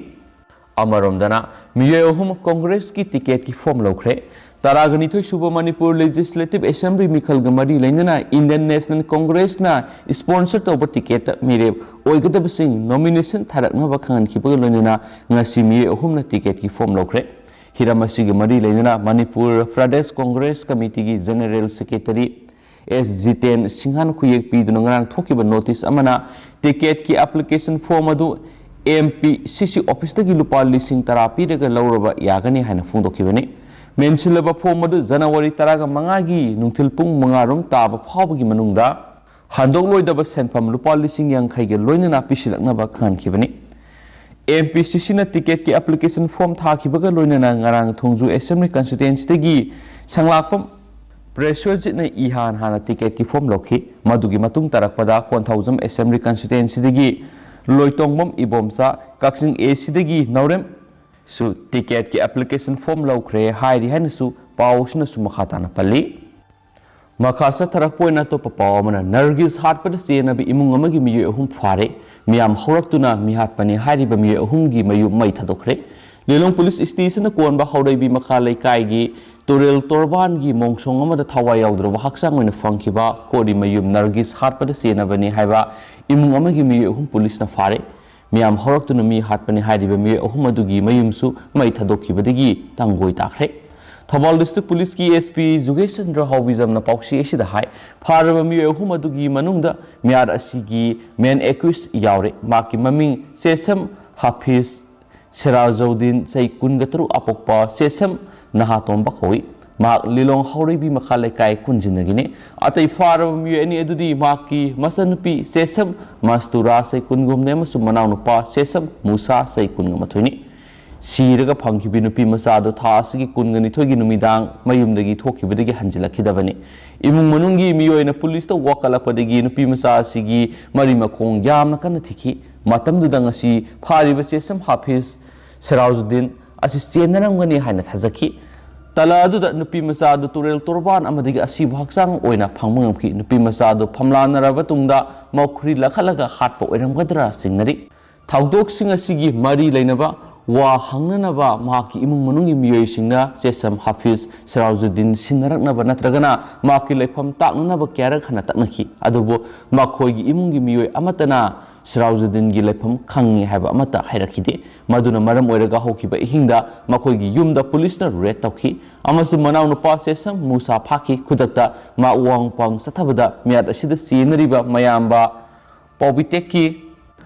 ꯑꯃꯔꯣꯝꯗꯅ, ꯃꯤꯑꯣꯏ ꯑꯍꯨꯝ ꯀꯣꯡꯒ꯭ꯔꯦꯁꯀꯤ ꯇꯤꯀꯦꯠꯀꯤ ꯐꯣꯔꯝ ꯂꯧꯈ꯭ꯔꯦ꯫ ꯇꯔꯥꯒ ꯅꯤꯊꯣꯏ ꯁꯨꯕ ꯃꯅꯤꯄꯨꯔ ꯂꯦꯖꯤꯁꯂꯦꯇꯤꯚ ꯑꯦꯁꯦꯝꯕ꯭ꯂꯤ ꯃꯤꯈꯜꯒ ꯃꯔꯤ ꯂꯩꯅꯅ ꯏꯟꯗꯤꯌꯟ ꯅꯦꯁꯅꯦꯜ ꯀꯣꯡꯒ꯭ꯔꯦꯁꯅ ꯁ꯭ꯄꯣꯟꯁꯔ ꯇꯧꯕ ꯇꯤꯀꯦꯠꯇ ꯃꯤꯔꯦꯞ ꯑꯣꯏꯒꯗꯕꯁꯤꯡ ꯅꯣꯃꯤꯅꯦꯁꯟ ꯊꯥꯔꯛꯅꯕ ꯈꯪꯍꯟꯈꯤꯕꯒ ꯂꯣꯏꯅꯅ ꯉꯁꯤ ꯃꯤꯑꯣꯏ ꯑꯍꯨꯝꯅ ꯇꯤꯀꯦꯠꯀꯤ ꯐꯣꯔꯝ ꯂꯧꯈ꯭ꯔꯦ꯫ ꯍꯤꯔꯝ ꯑꯁꯤꯒ ꯃꯔꯤ ꯂꯩꯅꯅ ꯃꯅꯤꯄꯨꯔ ꯄ꯭ꯔꯗꯦꯁ ꯀꯣꯡꯒ꯭ꯔꯦꯁ ꯀꯃꯤꯇꯤꯒꯤ ꯖꯦꯅꯔꯦꯜ ꯁꯦꯀ꯭ꯔꯦꯇꯔꯤ ꯑꯦꯁ ꯖꯤꯇꯦꯟ ꯁꯤꯡꯍꯥꯅ ꯈꯨꯌꯦꯛ ꯄꯤꯗꯨꯅ ꯉꯔꯥꯡ ꯊꯣꯛꯈꯤꯕ ꯅꯣꯇꯤꯁ ꯑꯃꯅ ꯇꯤꯀꯦꯠꯀꯤ ꯑꯦꯄ꯭ꯂꯤꯀꯦꯁꯟ ꯐꯣꯔꯝ ꯑꯗꯨ ꯑꯦꯝ ꯄꯤ ꯁꯤ ꯁꯤ ꯑꯣꯐꯤꯁꯇꯒꯤ ꯂꯨꯄꯥ ꯂꯤꯁꯤꯡ ꯇꯔꯥ ꯄꯤꯔꯒ ꯂꯧꯔꯕ ꯌꯥꯒꯅꯤ ꯍꯥꯏꯅ ꯐꯣꯡꯗꯣꯛꯈꯤꯕꯅꯤ꯫ ꯃꯦꯟꯁꯤꯜꯂꯕ ꯐꯣꯔꯝ ꯑꯗꯨ ꯖꯅꯋꯥꯔꯤ ꯇꯔꯥꯒ ꯃꯉꯥꯒꯤ ꯅꯨꯡꯊꯤꯜ ꯄꯨꯡ ꯃꯉꯥ ꯔꯣꯝ ꯇꯥꯕ ꯐꯥꯎꯕꯒꯤ ꯃꯅꯨꯡꯗ ꯍꯟꯗꯣꯛꯂꯣꯏꯗꯕ ꯁꯦꯟꯐꯝ ꯂꯨꯄꯥ ꯂꯤꯁꯤꯡ ꯌꯥꯡꯈꯩꯒ ꯂꯣꯏꯅꯅ ꯄꯤꯁꯤꯜꯂꯛꯅꯕ ꯈꯪꯍꯟꯈꯤꯕꯅꯤ꯫ ꯑꯦꯝ ꯄꯤ ꯁꯤ ꯁꯤꯅ ꯇꯤꯀꯦꯠꯀꯤ ꯑꯦꯄ꯭ꯂꯤꯀꯦꯁꯟ ꯐꯣꯔꯝ ꯊꯥꯈꯤꯕꯒ ꯂꯣꯏꯅꯅ ꯉꯔꯥꯡ ꯊꯣꯡꯖꯨ ꯑꯦꯁꯦꯝꯕ꯭ꯂꯤ ꯀꯟꯁꯇꯤꯇ꯭ꯋꯦꯟꯁꯤꯗꯒꯤ ꯁꯪꯂꯥꯛꯄꯝ ꯄ꯭ꯔꯦꯁꯣꯖꯤꯠꯅ ꯏꯍꯥꯟ ꯍꯥꯟꯅ ꯇꯤꯀꯦꯠꯀꯤ ꯐꯣꯔꯝ ꯂꯧꯈꯤ꯫ ꯃꯗꯨꯒꯤ ꯃꯇꯨꯡ ꯇꯥꯔꯛꯄꯗ ꯀꯣꯟꯊꯧꯖꯝ ꯑꯦꯁꯦꯝꯕ꯭ꯂꯤ ꯀꯟꯁꯇꯤꯇ꯭ꯋꯦꯟꯁꯤꯗꯒꯤ ꯂꯣꯏꯇꯣꯡꯕꯝ ꯏꯕꯣꯝꯆꯥ, ꯀꯛꯆꯤꯡ ꯑꯦ ꯁꯤꯗꯒꯤ ꯅꯥꯎꯔꯦꯝ ꯁꯨ ꯇꯤꯀꯦꯠꯀꯤ ꯑꯦꯄ꯭ꯂꯤꯀꯦꯁꯟ ꯐꯣꯔꯝ ꯂꯧꯈ꯭ꯔꯦ ꯍꯥꯏꯔꯤ ꯍꯥꯏꯅꯁꯨ ꯄꯥꯎ ꯑꯁꯤꯅꯁꯨ ꯃꯈꯥ ꯇꯥꯅ ꯄꯜꯂꯤ꯫ ꯃꯈꯥ ꯆꯠꯊꯔꯛꯄ ꯑꯣꯏꯅ ꯑꯇꯣꯞꯄ ꯄꯥꯎ ꯑꯃꯅ, ꯅꯔꯒꯤꯁ ꯍꯥꯠꯄꯗ ꯆꯦꯟꯅꯕ ꯏꯃꯨꯡ ꯑꯃꯒꯤ ꯃꯤꯑꯣꯏ ꯑꯍꯨꯝ ꯐꯥꯔꯦ꯫ ꯃꯤꯌꯥꯝ ꯍꯧꯔꯛꯇꯨꯅ ꯃꯤ ꯍꯥꯠꯄꯅꯤ ꯍꯥꯏꯔꯤꯕ ꯃꯤꯑꯣꯏ ꯑꯍꯨꯝꯒꯤ ꯃꯌꯨꯝ ꯃꯩ ꯊꯥꯗꯣꯛꯈ꯭ꯔꯦ꯫ ꯂꯤꯂꯣꯡ ꯄꯨꯂꯤꯁ ꯁ꯭ꯇꯦꯁꯟꯅ ꯀꯣꯟꯕ ꯍꯧꯔꯩꯕꯤ ꯃꯈꯥ ꯂꯩꯀꯥꯏꯒꯤ ꯇꯨꯔꯦꯜ ꯇꯣꯔꯕꯥꯟꯒꯤ ꯃꯣꯡꯁꯣꯡ ꯑꯃꯗ ꯊꯋꯥꯏ ꯌꯥꯎꯗ꯭ꯔꯕ ꯍꯛꯆꯥꯡ ꯑꯣꯏꯅ ꯐꯪꯈꯤꯕ ꯀꯣꯔꯤ ꯃꯌꯨꯝ ꯅꯔꯒꯤꯁ ꯍꯥꯠꯄꯗ ꯆꯦꯟꯅꯕꯅꯤ ꯍꯥꯏꯕ ꯏꯃꯨꯡ ꯑꯃꯒꯤ ꯃꯤꯑꯣꯏ ꯑꯍꯨꯝ ꯄꯨꯂꯤꯁꯅ ꯐꯥꯔꯦ꯫ ꯃꯤꯌꯥꯝ ꯍꯧꯔꯛꯇꯨꯅ ꯃꯤ ꯍꯥꯠꯄꯅꯤ ꯍꯥꯏꯔꯤꯕ ꯃꯤꯑꯣꯏ ꯑꯍꯨꯝ ꯑꯗꯨꯒꯤ ꯃꯌꯨꯝꯁꯨ ꯃꯩ ꯊꯥꯗꯣꯛꯈꯤꯕꯗꯒꯤ ꯇꯥꯡꯒꯣꯏ ꯇꯥꯈ꯭ꯔꯦ꯫ ꯊꯧꯕꯥꯜ ꯗꯤꯁꯇ꯭ꯔꯤꯛ ꯄꯨꯂꯤꯁꯀꯤ ꯑꯦꯁ ꯄꯤ ꯖꯨꯒꯦꯁ ꯆꯟꯗ꯭ꯔ ꯍꯥꯎꯕꯤꯖꯝꯅ ꯄꯥꯎꯆꯦ ꯑꯁꯤꯗ ꯍꯥꯏ, ꯐꯥꯔꯕ ꯃꯤꯑꯣꯏ ꯑꯍꯨꯝ ꯑꯗꯨꯒꯤ ꯃꯅꯨꯡꯗ ꯃꯤꯍꯥꯠ ꯑꯁꯤꯒꯤ ꯃꯦꯟ ꯑꯦꯀ꯭ꯌꯨꯁ ꯌꯥꯎꯔꯦ꯫ ꯃꯍꯥꯛꯀꯤ ꯃꯃꯤꯡ ꯁꯦꯁꯝ ꯍꯥꯐꯤꯖ ꯁꯤꯔꯥꯖꯧꯗꯤꯟ, ꯆꯍꯤ ꯀꯨꯟꯒ ꯇꯔꯨꯛ, ꯑꯄꯣꯛꯄ ꯁꯦꯁꯝ ꯅꯍꯥꯇꯣꯝꯕ ꯀꯧꯏ꯫ ꯃꯍꯥꯛ ꯂꯤꯂꯣꯡ ꯍꯥꯎꯔꯩꯕꯤ ꯃꯈꯥ ꯂꯩꯀꯥꯏ ꯀꯨꯟꯖꯤꯟꯅꯒꯤꯅꯤ꯫ ꯑꯇꯩ ꯐꯥꯔꯕ ꯃꯤꯑꯣꯏ ꯑꯅꯤ ꯑꯗꯨꯗꯤ ꯃꯍꯥꯛꯀꯤ ꯃꯆꯟꯅꯨꯄꯤ ꯁꯦꯁꯝ ꯃꯁꯇꯨꯔꯥ, ꯆꯍꯤ ꯀꯨꯟꯒꯨꯝꯅꯤ, ꯑꯃꯁꯨꯡ ꯃꯅꯥꯎꯅꯨꯄꯥ ꯁꯦꯁꯝ ꯃꯨꯁꯥ, ꯆꯍꯤ ꯀꯨꯟꯒ ꯃꯥꯊꯣꯏꯅꯤ꯫ ꯁꯤꯔꯒ ꯐꯪꯈꯤꯕ ꯅꯨꯄꯤ ꯃꯆꯥ ꯑꯗꯨ ꯊꯥ ꯑꯁꯤꯒꯤ ꯀꯨꯟꯒ ꯅꯤꯊꯣꯏꯒꯤ ꯅꯨꯃꯤꯗꯥꯡ ꯃꯌꯨꯝꯗꯒꯤ ꯊꯣꯛꯈꯤꯕꯗꯒꯤ ꯍꯟꯖꯤꯜꯂꯛꯈꯤꯗꯕꯅꯤ꯫ ꯏꯃꯨꯡ ꯃꯅꯨꯡꯒꯤ ꯃꯤꯑꯣꯏꯅ ꯄꯨꯂꯤꯁꯇ ꯋꯥꯀꯠꯂꯛꯄꯗꯒꯤ ꯅꯨꯄꯤ ꯃꯆꯥ ꯑꯁꯤꯒꯤ ꯃꯔꯤ ꯃꯈꯣꯡ ꯌꯥꯝꯅ ꯀꯟꯅ ꯊꯤꯈꯤ꯫ ꯃꯇꯝꯗꯨꯗ ꯉꯁꯤ ꯐꯥꯔꯤꯕ ꯁꯦꯁꯝ ꯍꯥꯐꯤꯖ ꯁꯤꯔꯥꯖꯨꯗꯤꯟ ꯑꯁꯤ ꯆꯦꯟꯅꯔꯝꯒꯅꯤ ꯍꯥꯏꯅ ꯊꯥꯖꯈꯤ꯫ ꯇꯂꯥ ꯑꯗꯨꯗ ꯅꯨꯄꯤ ꯃꯆꯥ ꯑꯗꯨ ꯇꯨꯔꯦꯜ ꯇꯣꯔꯕꯥꯟ ꯑꯃꯗꯒꯤ ꯑꯁꯤꯕ ꯍꯛꯆꯥꯡ ꯑꯣꯏꯅ ꯐꯪꯕ ꯉꯝꯈꯤ꯫ ꯅꯨꯄꯤ ꯃꯆꯥ ꯑꯗꯨ ꯐꯝꯂꯥꯟꯅꯔꯕ ꯇꯨꯡꯗ ꯃꯈꯨꯔꯤ ꯂꯥꯈꯠꯂꯒ ꯍꯥꯠꯄ ꯑꯣꯏꯔꯝꯒꯗ꯭ꯔꯥ ꯆꯤꯡꯅꯔꯤ꯫ ꯊꯧꯗꯣꯛꯁꯤꯡ ꯑꯁꯤꯒꯤ ꯃꯔꯤ ꯂꯩꯅꯕ ꯋꯥ ꯍꯪꯅꯅꯕ ꯃꯍꯥꯛꯀꯤ ꯏꯃꯨꯡ ꯃꯅꯨꯡꯒꯤ ꯃꯤꯑꯣꯏꯁꯤꯡꯅ ꯆꯦꯁꯝ ꯍꯥꯐꯤꯖ ꯁꯤꯔꯥꯖꯨꯗꯤꯟ ꯁꯤꯟꯅꯔꯛꯅꯕ ꯅꯠꯇ꯭ꯔꯒꯅ ꯃꯍꯥꯛꯀꯤ ꯂꯩꯐꯝ ꯇꯥꯛꯅꯅꯕ ꯀꯌꯥꯔꯛ ꯍꯟꯅ ꯇꯛꯅꯈꯤ꯫ ꯑꯗꯨꯕꯨ ꯃꯈꯣꯏꯒꯤ ꯏꯃꯨꯡꯒꯤ ꯃꯤꯑꯣꯏ ꯑꯃꯠꯇꯅ ꯁꯤꯔꯥꯖꯨꯗꯤꯟꯒꯤ ꯂꯩꯐꯝ ꯈꯪꯉꯤ ꯍꯥꯏꯕ ꯑꯃꯠꯇ ꯍꯥꯏꯔꯛꯈꯤꯗꯦ꯫ ꯃꯗꯨꯅ ꯃꯔꯝ ꯑꯣꯏꯔꯒ ꯍꯧꯈꯤꯕ ꯑꯍꯤꯡꯗ ꯃꯈꯣꯏꯒꯤ ꯌꯨꯝꯗ ꯄꯨꯂꯤꯁꯅ ꯔꯦꯗ ꯇꯧꯈꯤ ꯑꯃꯁꯨꯡ ꯃꯅꯥꯎꯅꯨꯄꯥ ꯁꯦꯁꯝ ꯃꯨꯁꯥ ꯐꯥꯈꯤ꯫ ꯈꯨꯗꯛꯇ ꯃꯍꯥꯛ ꯋꯥꯡꯄꯥꯡ ꯆꯠꯊꯕꯗ ꯃꯤꯍꯥꯠ ꯑꯁꯤꯗ ꯆꯦꯟꯅꯔꯤꯕ ꯃꯌꯥꯝꯕ ꯄꯥꯎꯕꯤꯇꯦꯛꯀꯤ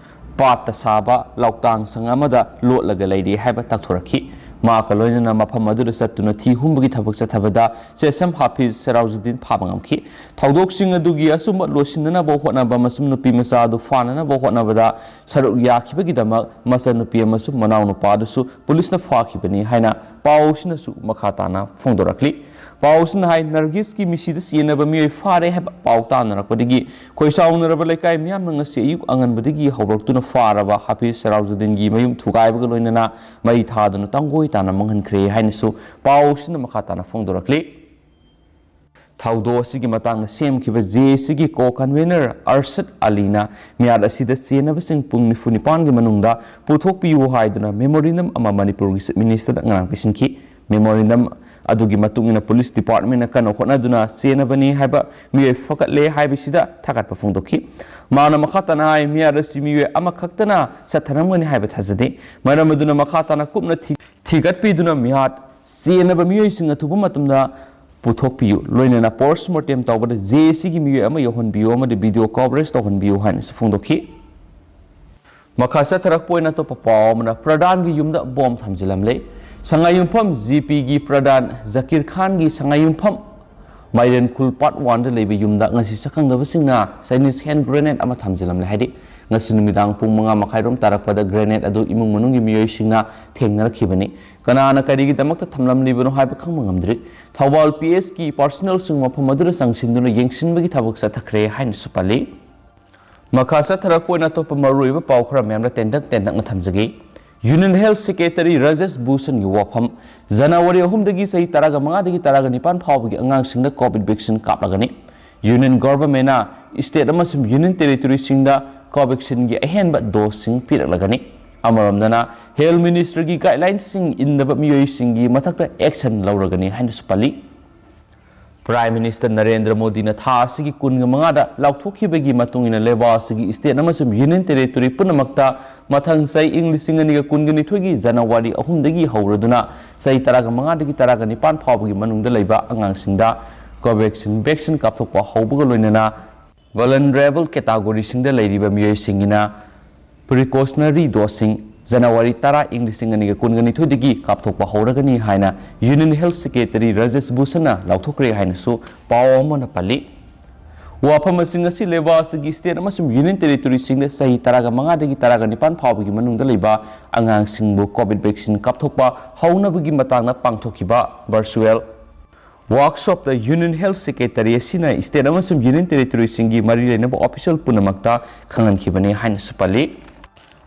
ꯄꯥꯠꯇ ꯁꯥꯕ ꯂꯧꯇꯥꯡ ꯁꯪ ꯑꯃꯗ ꯂꯣꯠꯂꯒ ꯂꯩꯔꯤ ꯍꯥꯏꯕ ꯇꯥꯛꯊꯣꯔꯛꯈꯤ꯫ ꯃꯍꯥꯛꯀ ꯂꯣꯏꯅꯅ ꯃꯐꯝ ꯑꯗꯨꯗ ꯆꯠꯇꯨꯅ ꯊꯤ ꯍꯨꯝꯕꯒꯤ ꯊꯕꯛ ꯆꯠꯊꯕꯗ ꯆꯦꯁꯝ ꯍꯥꯐꯤꯖ ꯁꯦꯔꯥꯎꯖꯨꯗꯤꯟ ꯐꯥꯕ ꯉꯝꯈꯤ꯫ ꯊꯧꯗꯣꯛꯁꯤꯡ ꯑꯗꯨꯒꯤ ꯑꯆꯨꯝꯕ ꯂꯣꯠꯁꯤꯟꯅꯅꯕ ꯍꯣꯠꯅꯕ ꯑꯃꯁꯨꯡ ꯅꯨꯄꯤ ꯃꯆꯥ ꯑꯗꯨ ꯐꯥꯅꯅꯕ ꯍꯣꯠꯅꯕꯗ ꯁꯔꯨꯛ ꯌꯥꯈꯤꯕꯒꯤꯗꯃꯛ ꯃꯆꯟꯅꯨꯄꯤ ꯑꯃꯁꯨꯡ ꯃꯅꯥꯎꯅꯨꯄꯥ ꯑꯗꯨꯁꯨ ꯄꯨꯂꯤꯁꯅ ꯐꯥꯈꯤꯕꯅꯤ ꯍꯥꯏꯅ ꯄꯥꯎꯁꯤꯅꯁꯨ ꯃꯈꯥ ꯇꯥꯅ ꯐꯣꯡꯗꯣꯔꯛꯂꯤ꯫ ꯄꯥꯎꯁꯤꯅ ꯍꯥꯏ, ꯅꯔꯒꯤꯁꯀꯤ ꯃꯤꯁꯤꯗ ꯆꯦꯟꯅꯕ ꯃꯤꯑꯣꯏ ꯐꯥꯔꯦ ꯍꯥꯏꯕ ꯄꯥꯎ ꯇꯥꯅꯔꯛꯄꯗꯒꯤ ꯈꯣꯏꯁꯥꯎꯅꯔꯕ ꯂꯩꯀꯥꯏ ꯃꯤꯌꯥꯝꯅ ꯉꯁꯤ ꯑꯌꯨꯛ ꯑꯉꯟꯕꯗꯒꯤ ꯍꯧꯔꯛꯇꯨꯅ ꯐꯥꯔꯕ ꯍꯥꯐꯤꯖ ꯁꯦꯔꯥꯎꯖꯨꯗꯤꯟꯒꯤ ꯃꯌꯨꯝ ꯊꯨꯒꯥꯏꯕꯒ ꯂꯣꯏꯅꯅ ꯃꯩ ꯊꯥꯗꯨꯅ ꯇꯥꯡꯒꯣꯏ ꯇꯥꯅ ꯃꯥꯡꯍꯟꯈ꯭ꯔꯦ ꯍꯥꯏꯅꯁꯨ ꯄꯥꯎꯁꯤꯅ ꯃꯈꯥ ꯇꯥꯅ ꯐꯣꯡꯗꯣꯔꯛꯂꯤ꯫ ꯊꯧꯗꯣꯛ ꯑꯁꯤꯒꯤ ꯃꯇꯥꯡꯗ ꯁꯦꯝꯈꯤꯕ ꯖꯦ ꯑꯦ ꯁꯤꯒꯤ ꯀꯣ ꯀꯟꯚꯦꯅꯔ ꯑꯔꯁꯗ ꯑꯂꯤꯅ ꯃꯤꯍꯥꯠ ꯑꯁꯤꯗ ꯆꯦꯟꯅꯕꯁꯤꯡ ꯄꯨꯡ ꯅꯤꯐꯨ ꯅꯤꯄꯥꯟꯒꯤ ꯃꯅꯨꯡꯗ ꯄꯨꯊꯣꯛꯄꯤꯌꯨ ꯍꯥꯏꯗꯨꯅ ꯃꯦꯃꯣꯔꯦꯟꯗꯝ ꯑꯃ ꯃꯅꯤꯄꯨꯔꯒꯤ ꯆꯤꯐ ꯃꯤꯅꯤꯁꯇꯔꯗ ꯉꯔꯥꯡ ꯄꯤꯁꯤꯟꯈꯤ꯫ ꯃꯦꯃꯣꯔꯦꯟꯗꯝ ꯑꯗꯨꯒꯤ ꯃꯇꯨꯡ ꯏꯟꯅ ꯄꯨꯂꯤꯁ ꯗꯤꯄꯥꯔꯠꯃꯦꯟꯅ ꯀꯟꯅ ꯍꯣꯠꯅꯗꯨꯅ ꯆꯦꯟꯅꯕꯅꯤ ꯍꯥꯏꯕ ꯃꯤꯑꯣꯏ ꯐꯒꯠꯂꯦ ꯍꯥꯏꯕꯁꯤꯗ ꯊꯥꯒꯠꯄ ꯐꯣꯡꯗꯣꯛꯈꯤ꯫ ꯃꯥꯅ ꯃꯈꯥ ꯇꯥꯅ ꯍꯥꯏ, ꯃꯤꯍꯥꯠ ꯑꯁꯤ ꯃꯤꯑꯣꯏ ꯑꯃꯈꯛꯇꯅ ꯆꯠꯊꯔꯝꯒꯅꯤ ꯍꯥꯏꯕ ꯊꯥꯖꯗꯦ꯫ ꯃꯔꯝ ꯑꯗꯨꯅ ꯃꯈꯥ ꯇꯥꯅ ꯀꯨꯞꯅ ꯊꯤ-, ꯊꯤꯒꯠꯄꯤꯗꯨꯅ ꯃꯤꯍꯥꯠ ꯆꯦꯟꯅꯕ ꯃꯤꯑꯣꯏꯁꯤꯡ ꯑꯊꯨꯕ ꯃꯇꯝꯗ ꯄꯨꯊꯣꯛꯄꯤꯌꯨ, ꯂꯣꯏꯅꯅ ꯄꯣꯁꯃꯣꯔꯇꯦꯝ ꯇꯧꯕꯗ ꯖꯦ ꯑꯦ ꯁꯤꯒꯤ ꯃꯤꯑꯣꯏ ꯑꯃ ꯌꯧꯍꯟꯕꯤꯌꯨ ꯑꯃꯗꯤ ꯚꯤꯗꯤꯑꯣ ꯀꯣꯚꯔꯦꯖ ꯇꯧꯍꯟꯕꯤꯌꯨ ꯍꯥꯏꯅꯁꯨ ꯐꯣꯡꯗꯣꯛꯈꯤ꯫ ꯃꯈꯥ ꯆꯠꯊꯔꯛꯄ ꯑꯣꯏꯅ ꯑꯇꯣꯞꯄ ꯄꯥꯎ ꯑꯃꯅ ꯄ꯭ꯔꯙꯥꯟꯒꯤ ꯌꯨꯝꯗ ꯕꯣꯝ ꯊꯝꯖꯤꯜꯂꯝꯂꯦ꯫ ꯁꯉꯥꯏꯌꯨꯝꯐꯝ ꯖꯤ ꯄꯤꯒꯤ ꯄ꯭ꯔꯙꯥꯟ ꯖꯀꯤꯔ ꯈꯥꯟꯒꯤ ꯁꯉꯥꯏꯌꯨꯝꯐꯝ ꯃꯥꯏꯔꯦꯟꯈꯨꯜ ꯄꯥꯔꯠ ꯋꯥꯟꯗ ꯂꯩꯕ ꯌꯨꯝꯗ ꯉꯁꯤ ꯁꯛꯈꯪꯗꯕꯁꯤꯡꯅ ꯆꯥꯏꯅꯤꯁ ꯍꯦꯟ ꯒ꯭ꯔꯦꯅꯦꯗ ꯑꯃ ꯊꯝꯖꯤꯜꯂꯝꯂꯦ ꯍꯥꯏꯔꯤ꯫ ꯉꯁꯤ ꯅꯨꯃꯤꯗꯥꯡ ꯄꯨꯡ ꯃꯉꯥ ꯃꯈꯥꯏꯔꯣꯝ ꯇꯥꯔꯛꯄꯗ ꯒ꯭ꯔꯦꯅꯦꯗ ꯑꯗꯨ ꯏꯃꯨꯡ ꯃꯅꯨꯡꯒꯤ ꯃꯤꯑꯣꯏꯁꯤꯡꯅ ꯊꯦꯡꯅꯔꯛꯈꯤꯕꯅꯤ꯫ ꯀꯅꯥꯅ ꯀꯔꯤꯒꯤꯗꯃꯛꯇ ꯊꯝꯂꯝꯂꯤꯕꯅꯣ ꯍꯥꯏꯕ ꯈꯪꯕ ꯉꯝꯗ꯭ꯔꯤ꯫ ꯊꯧꯕꯥꯜ ꯄꯤ ꯑꯦꯁꯀꯤ ꯄꯥꯔꯁꯣꯅꯦꯜꯁꯤꯡ ꯃꯐꯝ ꯑꯗꯨꯗ ꯆꯪꯁꯤꯟꯗꯨꯅ ꯌꯦꯡꯁꯤꯟꯕꯒꯤ ꯊꯕꯛ ꯆꯠꯊꯈ꯭ꯔꯦ ꯍꯥꯏꯅꯁꯨ ꯄꯜꯂꯤ꯫ ꯃꯈꯥ ꯆꯠꯊꯔꯛꯄ ꯑꯣꯏꯅ ꯑꯇꯣꯞꯄ ꯃꯔꯨꯑꯣꯏꯕ ꯄꯥꯎ ꯈꯔ ꯃꯌꯥꯝꯗ ꯇꯦꯟꯇꯛ ꯇꯦꯟꯇꯛꯅ ꯊꯝꯖꯒꯦ꯫ ꯌꯨꯅꯤꯌꯟ ꯍꯦꯜꯊ ꯁꯦꯀ꯭ꯔꯦꯇꯔꯤ ꯔꯥꯖꯦꯁ ꯚꯨꯁꯟꯒꯤ ꯋꯥꯐꯝ, ꯖꯅꯋꯥꯔꯤ ꯑꯍꯨꯝꯗꯒꯤ ꯆꯍꯤ ꯇꯔꯥꯒ ꯃꯉꯥꯗꯒꯤ ꯇꯔꯥꯒ ꯅꯤꯄꯥꯟ ꯐꯥꯎꯕꯒꯤ ꯑꯉꯥꯡꯁꯤꯡꯗ ꯀꯣꯚꯤꯗ ꯚꯦꯛꯁꯤꯟ ꯀꯥꯞꯂꯒꯅꯤ꯫ ꯌꯨꯅꯤꯌꯟ ꯒꯣꯚꯔꯟꯃꯦꯟꯅ ꯁ꯭ꯇꯦꯠ ꯑꯃꯁꯨꯡ ꯌꯨꯅꯤꯌꯟ ꯇꯦꯔꯤꯇꯣꯔꯤꯁꯤꯡꯗ ꯀꯣꯚꯦꯛꯁꯤꯟꯒꯤ ꯑꯍꯦꯟꯕ ꯗꯣꯁꯁꯤꯡ ꯄꯤꯔꯛꯂꯒꯅꯤ꯫ ꯑꯃꯔꯣꯝꯗꯅ, ꯍꯦꯜꯊ ꯃꯤꯅꯤꯁꯇ꯭ꯔꯤꯒꯤ ꯒꯥꯏꯗꯂꯥꯏꯟꯁꯤꯡ ꯏꯟꯗꯕ ꯃꯤꯑꯣꯏꯁꯤꯡꯒꯤ ꯃꯊꯛꯇ ꯑꯦꯛꯁꯟ ꯂꯧꯔꯒꯅꯤ ꯍꯥꯏꯅꯁꯨ ꯄꯜꯂꯤ꯫ ꯄ꯭ꯔꯥꯏꯝ ꯃꯤꯅꯤꯁꯇꯔ ꯅꯔꯦꯟꯗ꯭ꯔ ꯃꯣꯗꯤꯅ ꯊꯥ ꯑꯁꯤꯒꯤ ꯀꯨꯟꯒ ꯃꯉꯥꯗ ꯂꯥꯎꯊꯣꯛꯈꯤꯕꯒꯤ ꯃꯇꯨꯡ ꯏꯟꯅ ꯂꯩꯕꯥꯛ ꯑꯁꯤꯒꯤ ꯁ꯭ꯇꯦꯠ ꯑꯃꯁꯨꯡ ꯌꯨꯅꯤꯌꯟ ꯇꯦꯔꯤꯇꯣꯔꯤ ꯄꯨꯝꯅꯃꯛꯇ ꯃꯊꯪ ꯆꯍꯤ ꯏꯪ ꯂꯤꯁꯤꯡ ꯑꯅꯤꯒ ꯀꯨꯟꯒ ꯅꯤꯊꯣꯏꯒꯤ ꯖꯅꯋꯥꯔꯤ ꯑꯍꯨꯝꯗꯒꯤ ꯍꯧꯔꯗꯨꯅ ꯆꯍꯤ ꯇꯔꯥꯒ ꯃꯉꯥꯗꯒꯤ ꯇꯔꯥꯒ ꯅꯤꯄꯥꯟ ꯐꯥꯎꯕꯒꯤ ꯃꯅꯨꯡꯗ ꯂꯩꯕ ꯑꯉꯥꯡꯁꯤꯡꯗ ꯀꯣꯚꯦꯛꯁꯤꯟ ꯚꯦꯛꯁꯤꯟ ꯀꯥꯞꯊꯣꯛꯄ ꯍꯧꯕꯒ ꯂꯣꯏꯅꯅ ꯚꯜꯅꯔꯦꯕꯜ ꯀꯦꯇꯥꯒꯣꯔꯤꯁꯤꯡꯗ ꯂꯩꯔꯤꯕ ꯃꯤꯑꯣꯏꯁꯤꯡꯒꯤꯅ ꯄ꯭ꯔꯤꯀꯣꯁꯅꯔꯤ ꯗꯣꯁꯁꯤꯡ ꯖꯅꯋꯥꯔꯤ ꯇꯔꯥ, ꯏꯪ ꯂꯤꯁꯤꯡ ꯑꯅꯤꯒ ꯀꯨꯟꯒ ꯅꯤꯊꯣꯏꯗꯒꯤ ꯀꯥꯞꯊꯣꯛꯄ ꯍꯧꯔꯒꯅꯤ ꯍꯥꯏꯅ Union Health Secretary ꯔꯥꯖꯦꯁ ꯚꯨꯁꯟꯅ ꯂꯥꯎꯊꯣꯛꯈ꯭ꯔꯦ ꯍꯥꯏꯅꯁꯨ ꯄꯥꯎ ꯑꯃꯅ ꯄꯜꯂꯤ꯫ ꯋꯥꯐꯝ ꯑꯁꯤꯡ ꯑꯁꯤ ꯂꯩꯕꯥꯛ ꯑꯁꯤꯒꯤ state ꯑꯃꯁꯨꯡ Union Territoryꯁꯤꯡꯗ ꯆꯍꯤ ꯇꯔꯥꯒ ꯃꯉꯥꯗꯒꯤ ꯇꯔꯥꯒ ꯅꯤꯄꯥꯟ ꯐꯥꯎꯕꯒꯤ ꯃꯅꯨꯡꯗ ꯂꯩꯕ ꯑꯉꯥꯡꯁꯤꯡꯕꯨ COVID vaccine ꯀꯥꯞꯊꯣꯛꯄ ꯍꯧꯅꯕꯒꯤ ꯃꯇꯥꯡꯗ ꯄꯥꯡꯊꯣꯛꯈꯤꯕ virtual workshopꯇ Union Health Secretary ꯑꯁꯤꯅ state ꯑꯃꯁꯨꯡ Union Territoryꯁꯤꯡꯒꯤ ꯃꯔꯤ ꯂꯩꯅꯕ official ꯄꯨꯝꯅꯃꯛꯇ ꯈꯪꯍꯟꯈꯤꯕꯅꯤ ꯍꯥꯏꯅꯁꯨ ꯄꯜꯂꯤ꯫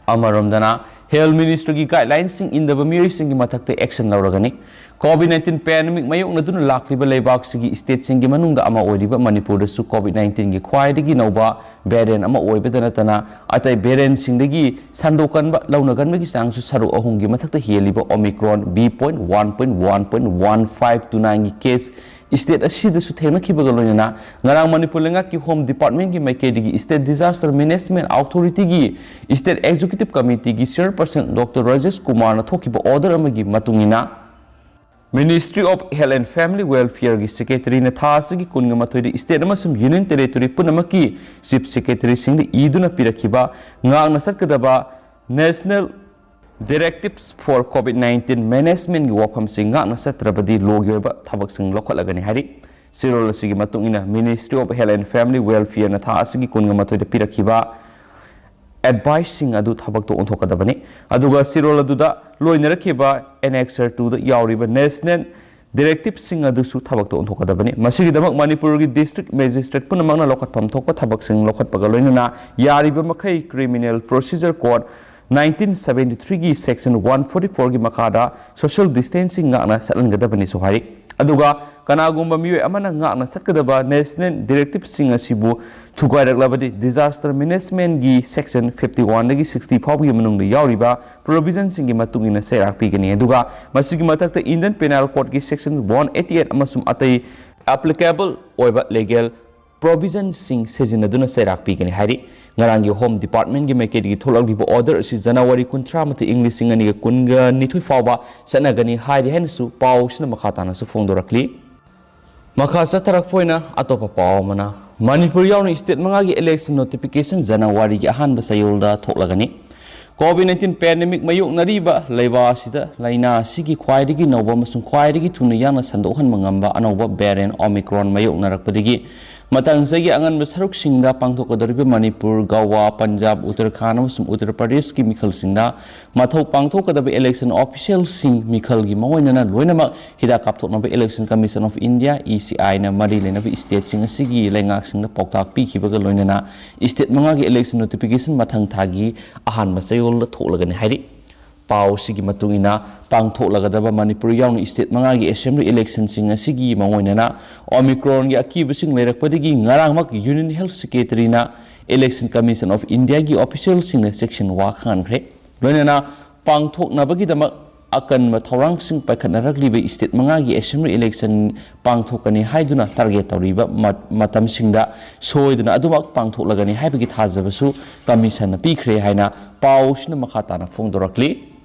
ꯑꯃꯔꯣꯝꯗꯅ, Health Ministryꯒꯤ guidelineꯁꯤꯡ ꯏꯟꯗꯕ ꯃꯤꯑꯣꯏꯁꯤꯡꯒꯤ ꯃꯊꯛꯇ action ꯂꯧꯔꯒꯅꯤ꯫ COVID nineteen pandemic ꯃꯥꯌꯣꯛꯅꯗꯨꯅ ꯂꯥꯛꯂꯤꯕ ꯂꯩꯕꯥꯛꯁꯤꯒꯤ stateꯁꯤꯡꯒꯤ ꯃꯅꯨꯡꯗ ꯑꯃ ꯑꯣꯏꯔꯤꯕ ꯃꯅꯤꯄꯨꯔꯗꯁꯨ COVID nineteenꯒꯤ ꯈ꯭ꯋꯥꯏꯗꯒꯤ ꯅꯧꯕ variant ꯑꯃ ꯑꯣꯏꯕꯗ ꯅꯠꯇꯅ, ꯑꯇꯩ variantꯁꯤꯡꯗꯒꯤ ꯁꯟꯗꯣꯛꯀꯟꯕ ꯂꯧꯅꯒꯟꯕꯒꯤ ꯆꯥꯡꯁꯨ ꯁꯔꯨꯛ ꯑꯍꯨꯝꯒꯤ ꯃꯊꯛꯇ ꯍꯦꯜꯂꯤꯕ Omicron B point one point one point one five two nineꯒꯤ case state ꯑꯁꯤꯗꯁꯨ ꯊꯦꯡꯅꯈꯤꯕꯒ ꯂꯣꯏꯅꯅ, ꯉꯔꯥꯡ manipur ꯂꯩꯉꯥꯛꯀꯤ Home Departmentꯀꯤ ꯃꯥꯏꯀꯩꯗꯒꯤ State Disaster Management Authorityꯒꯤ State Executive Committeeꯒꯤ chairperson Doctor Rajesh ꯀꯨꯃꯥꯔꯅ ꯊꯣꯛꯈꯤꯕ order ꯑꯃꯒꯤ ꯃꯇꯨꯡ ꯏꯟꯅ, Ministry of Health and Family Welfareꯒꯤ secretaryꯅ ꯊꯥ ꯑꯁꯤꯒꯤ ꯀꯨꯟꯒ ꯃꯥꯊꯣꯏꯗ state ꯑꯃꯁꯨꯡ Union Territory ꯄꯨꯝꯅꯃꯛꯀꯤ chief secretaryꯁꯤꯡꯗ ꯏꯗꯨꯅ ꯄꯤꯔꯛꯈꯤꯕ ꯉꯥꯛꯅ ꯆꯠꯀꯗꯕ National Directives for COVID nineteen Managementꯒꯤ ꯋꯥꯐꯝꯁꯤꯡ ꯉꯥꯛꯅ ꯆꯠꯇ꯭ꯔꯕꯗꯤ lawꯒꯤ ꯑꯣꯏꯕ ꯊꯕꯛꯁꯤꯡ ꯂꯧꯈꯠꯂꯒꯅꯤ ꯍꯥꯏꯔꯤ꯫ ꯆꯦꯔꯣꯜ ꯑꯁꯤꯒꯤ ꯃꯇꯨꯡ ꯏꯟꯅ, Ministry of Health and Family Welfareꯅ ꯊꯥ ꯑꯁꯤꯒꯤ ꯀꯨꯟꯒ ꯃꯥꯊꯣꯏꯗ ꯄꯤꯔꯛꯈꯤꯕ adviceꯁꯤꯡ ꯑꯗꯨ ꯊꯕꯛꯇ ꯑꯣꯟꯊꯣꯛꯀꯗꯕꯅꯤ꯫ ꯑꯗꯨꯒ ꯆꯦꯔꯣꯜ ꯑꯗꯨꯗ ꯂꯣꯏꯅꯔꯛꯈꯤꯕ Annexure twoꯗ ꯌꯥꯎꯔꯤꯕ National Directivesꯁꯤꯡ ꯑꯗꯨꯁꯨ ꯊꯕꯛꯇ ꯑꯣꯟꯊꯣꯛꯀꯗꯕꯅꯤ꯫ ꯃꯁꯤꯒꯤꯗꯃꯛ ꯃꯅꯤꯄꯨꯔꯒꯤ district magistrate ꯄꯨꯝꯅꯃꯛꯅ ꯂꯧꯈꯠꯐꯝ ꯊꯣꯛꯄ ꯊꯕꯛꯁꯤꯡ ꯂꯧꯈꯠꯄꯒ ꯂꯣꯏꯅꯅ ꯌꯥꯔꯤꯕ ꯃꯈꯩ Criminal Procedure Code nineteen seventy threeꯒꯤ section one forty fourꯒꯤ ꯃꯈꯥꯗ social distancing ꯉꯥꯛꯅ ꯆꯠꯍꯟꯒꯗꯕꯅꯤꯁꯨ ꯍꯥꯏꯔꯤ꯫ ꯑꯗꯨꯒ ꯀꯅꯥꯒꯨꯝꯕ ꯃꯤꯑꯣꯏ ꯑꯃꯅ ꯉꯥꯛꯅ ꯆꯠꯀꯗꯕ National Directivesꯁꯤꯡ ꯑꯁꯤꯕꯨ ꯊꯨꯒꯥꯏꯔꯛꯂꯕꯗꯤ, Disaster Managementꯒꯤ section fifty oneꯗꯒꯤ sixty ꯐꯥꯎꯕꯒꯤ ꯃꯅꯨꯡꯗ ꯌꯥꯎꯔꯤꯕ provisionꯁꯤꯡꯒꯤ ꯃꯇꯨꯡ ꯏꯟꯅ ꯆꯩꯔꯥꯛ ꯄꯤꯒꯅꯤ꯫ ꯑꯗꯨꯒ ꯃꯁꯤꯒꯤ ꯃꯊꯛꯇ Indian Penal Codeꯀꯤ section one eighty eight ꯑꯃꯁꯨꯡ ꯑꯇꯩ applicable ꯑꯣꯏꯕ legal provisionꯁꯤꯡ ꯁꯤꯖꯤꯟꯅꯗꯨꯅ ꯆꯩꯔꯥꯛ ꯄꯤꯒꯅꯤ ꯍꯥꯏꯔꯤ꯫ ꯉꯔꯥꯡꯒꯤ Home Departmentꯀꯤ ꯃꯥꯏꯀꯩꯗꯒꯤ ꯊꯣꯛꯂꯛꯂꯤꯕ order ꯑꯁꯤ ꯖꯅꯋꯥꯔꯤ ꯀꯨꯟꯊ꯭ꯔꯥ ꯃꯥꯊꯣꯏ, ꯏꯪ ꯂꯤꯁꯤꯡ ꯑꯅꯤꯒ ꯀꯨꯟꯒ ꯅꯤꯊꯣꯏ ꯐꯥꯎꯕ ꯆꯠꯅꯒꯅꯤ ꯍꯥꯏꯔꯤ ꯍꯥꯏꯅꯁꯨ ꯄꯥꯎꯁꯤꯅ ꯃꯈꯥ ꯇꯥꯅꯁꯨ ꯐꯣꯡꯗꯣꯔꯛꯂꯤ꯫ ꯃꯈꯥ ꯆꯠꯊꯔꯛꯄ ꯑꯣꯏꯅ ꯑꯇꯣꯞꯄ ꯄꯥꯎ ꯑꯃꯅ, ꯃꯅꯤꯄꯨꯔ ꯌꯥꯎꯅ state ꯃꯉꯥꯒꯤ election notification ꯖꯅꯋꯥꯔꯤꯒꯤ ꯑꯍꯥꯟꯕ ꯆꯌꯣꯜꯗ ꯊꯣꯛꯂꯒꯅꯤ꯫ ꯀꯣꯚꯤꯗ ꯅꯥꯏꯟꯇꯤꯟ ꯄꯦꯟꯗꯦꯃꯤꯛ ꯃꯥꯌꯣꯛꯅꯔꯤꯕ ꯂꯩꯕꯥꯛ ꯑꯁꯤꯗ ꯂꯥꯏꯅꯥ ꯑꯁꯤꯒꯤ ꯈ꯭ꯋꯥꯏꯗꯒꯤ ꯅꯧꯕ ꯑꯃꯁꯨꯡ ꯈ꯭ꯋꯥꯏꯗꯒꯤ ꯊꯨꯅ ꯌꯥꯡꯅ ꯁꯟꯗꯣꯛꯍꯟꯕ ꯉꯝꯕ ꯑꯅꯧꯕ ꯚꯦꯔꯤꯌꯦꯟꯠ ꯑꯣꯃꯤꯀ꯭ꯔꯣꯟ ꯃꯥꯌꯣꯛꯅꯔꯛꯄꯗꯒꯤ ꯃꯊꯪ ꯆꯍꯤꯒꯤ ꯑꯉꯟꯕ ꯁꯔꯨꯛꯁꯤꯡꯗ ꯄꯥꯡꯊꯣꯛꯀꯗꯧꯔꯤꯕ ꯃꯅꯤꯄꯨꯔ, ꯒꯋꯥ, ꯄꯟꯖꯥꯕ, ꯎꯠꯇꯔꯈꯥꯟꯗ ꯑꯃꯁꯨꯡ ꯎꯠꯇꯔ ꯄ꯭ꯔꯗꯦꯁꯀꯤ ꯃꯤꯈꯜꯁꯤꯡꯗ ꯃꯊꯧ ꯄꯥꯡꯊꯣꯛꯀꯗꯕ ꯏꯂꯦꯛꯁꯟ ꯑꯣꯐꯤꯁꯤꯌꯦꯜꯁꯤꯡ ꯃꯤꯈꯜꯒꯤ ꯃꯑꯣꯡ ꯑꯣꯏꯅꯅ ꯂꯣꯏꯅꯃꯛ ꯍꯤꯗꯥꯛ ꯀꯥꯞꯊꯣꯛꯅꯕ Election Commission of India, E C I ꯅ ꯃꯔꯤ ꯂꯩꯅꯕ ꯏꯁꯇꯦꯠꯁꯤꯡ ꯑꯁꯤꯒꯤ ꯂꯩꯉꯥꯛꯁꯤꯡꯗ ꯄꯥꯎꯇꯥꯛ ꯄꯤꯈꯤꯕꯒ ꯂꯣꯏꯅꯅ ꯏꯁꯇꯦꯠ ꯃꯉꯥꯒꯤ ꯏꯂꯦꯛꯁꯟ ꯅꯣꯇꯤꯐꯤꯀꯦꯁꯟ ꯃꯊꯪ ꯊꯥꯒꯤ ꯑꯍꯥꯟꯕ ꯆꯌꯣꯜꯗ ꯊꯣꯛꯂꯒꯅꯤ ꯍꯥꯏꯔꯤ꯫ ꯄꯥꯎ ꯑꯁꯤꯒꯤ ꯃꯇꯨꯡ ꯏꯟꯅ, ꯄꯥꯡꯊꯣꯛꯂꯒꯗꯕ ꯃꯅꯤꯄꯨꯔ ꯌꯥꯎꯅ ꯏꯁꯇꯦꯠ ꯃꯉꯥꯒꯤ ꯑꯦꯁꯦꯝꯕ꯭ꯂꯤ ꯏꯂꯦꯛꯁꯟꯁꯤꯡ ꯑꯁꯤꯒꯤ ꯃꯑꯣꯡ ꯑꯣꯏꯅꯅ ꯑꯣꯃꯤꯀ꯭ꯔꯣꯟꯒꯤ ꯑꯀꯤꯕꯁꯤꯡ ꯂꯩꯔꯛꯄꯗꯒꯤ ꯉꯔꯥꯡꯃꯛ Union Health Secretary ꯅ Election Commission of India ꯒꯤ ꯑꯣꯐꯤꯁꯤꯌꯦꯜꯁꯤꯡꯅ ꯆꯦꯛꯁꯤꯟ ꯋꯥ ꯈꯪꯍꯟꯈ꯭ꯔꯦ꯫ ꯂꯣꯏꯅꯅ ꯄꯥꯡꯊꯣꯛꯅꯕꯒꯤꯗꯃꯛ ꯑꯀꯟꯕ ꯊꯧꯔꯥꯡꯁꯤꯡ ꯄꯥꯏꯈꯠꯅꯔꯛꯂꯤꯕ ꯏꯁꯇꯦꯠ ꯃꯉꯥꯒꯤ ꯑꯦꯁꯦꯝꯕ꯭ꯂꯤ ꯏꯂꯦꯛꯁꯟ ꯄꯥꯡꯊꯣꯛꯀꯅꯤ ꯍꯥꯏꯗꯨꯅ ꯇꯥꯔꯒꯦꯠ ꯇꯧꯔꯤꯕ ꯃ-, ꯃꯇꯝꯁꯤꯡꯗ ꯁꯣꯏꯗꯅ ꯑꯗꯨꯃꯛ ꯄꯥꯡꯊꯣꯛꯂꯒꯅꯤ ꯍꯥꯏꯕꯒꯤ ꯊꯥꯖꯕꯁꯨ ꯀꯃꯤꯁꯟꯅ ꯄꯤꯈ꯭ꯔꯦ ꯍꯥꯏꯅ ꯄꯥꯎꯁꯤꯅ ꯃꯈꯥ ꯇꯥꯅ ꯐꯣꯡꯗꯣꯔꯛꯂꯤ꯫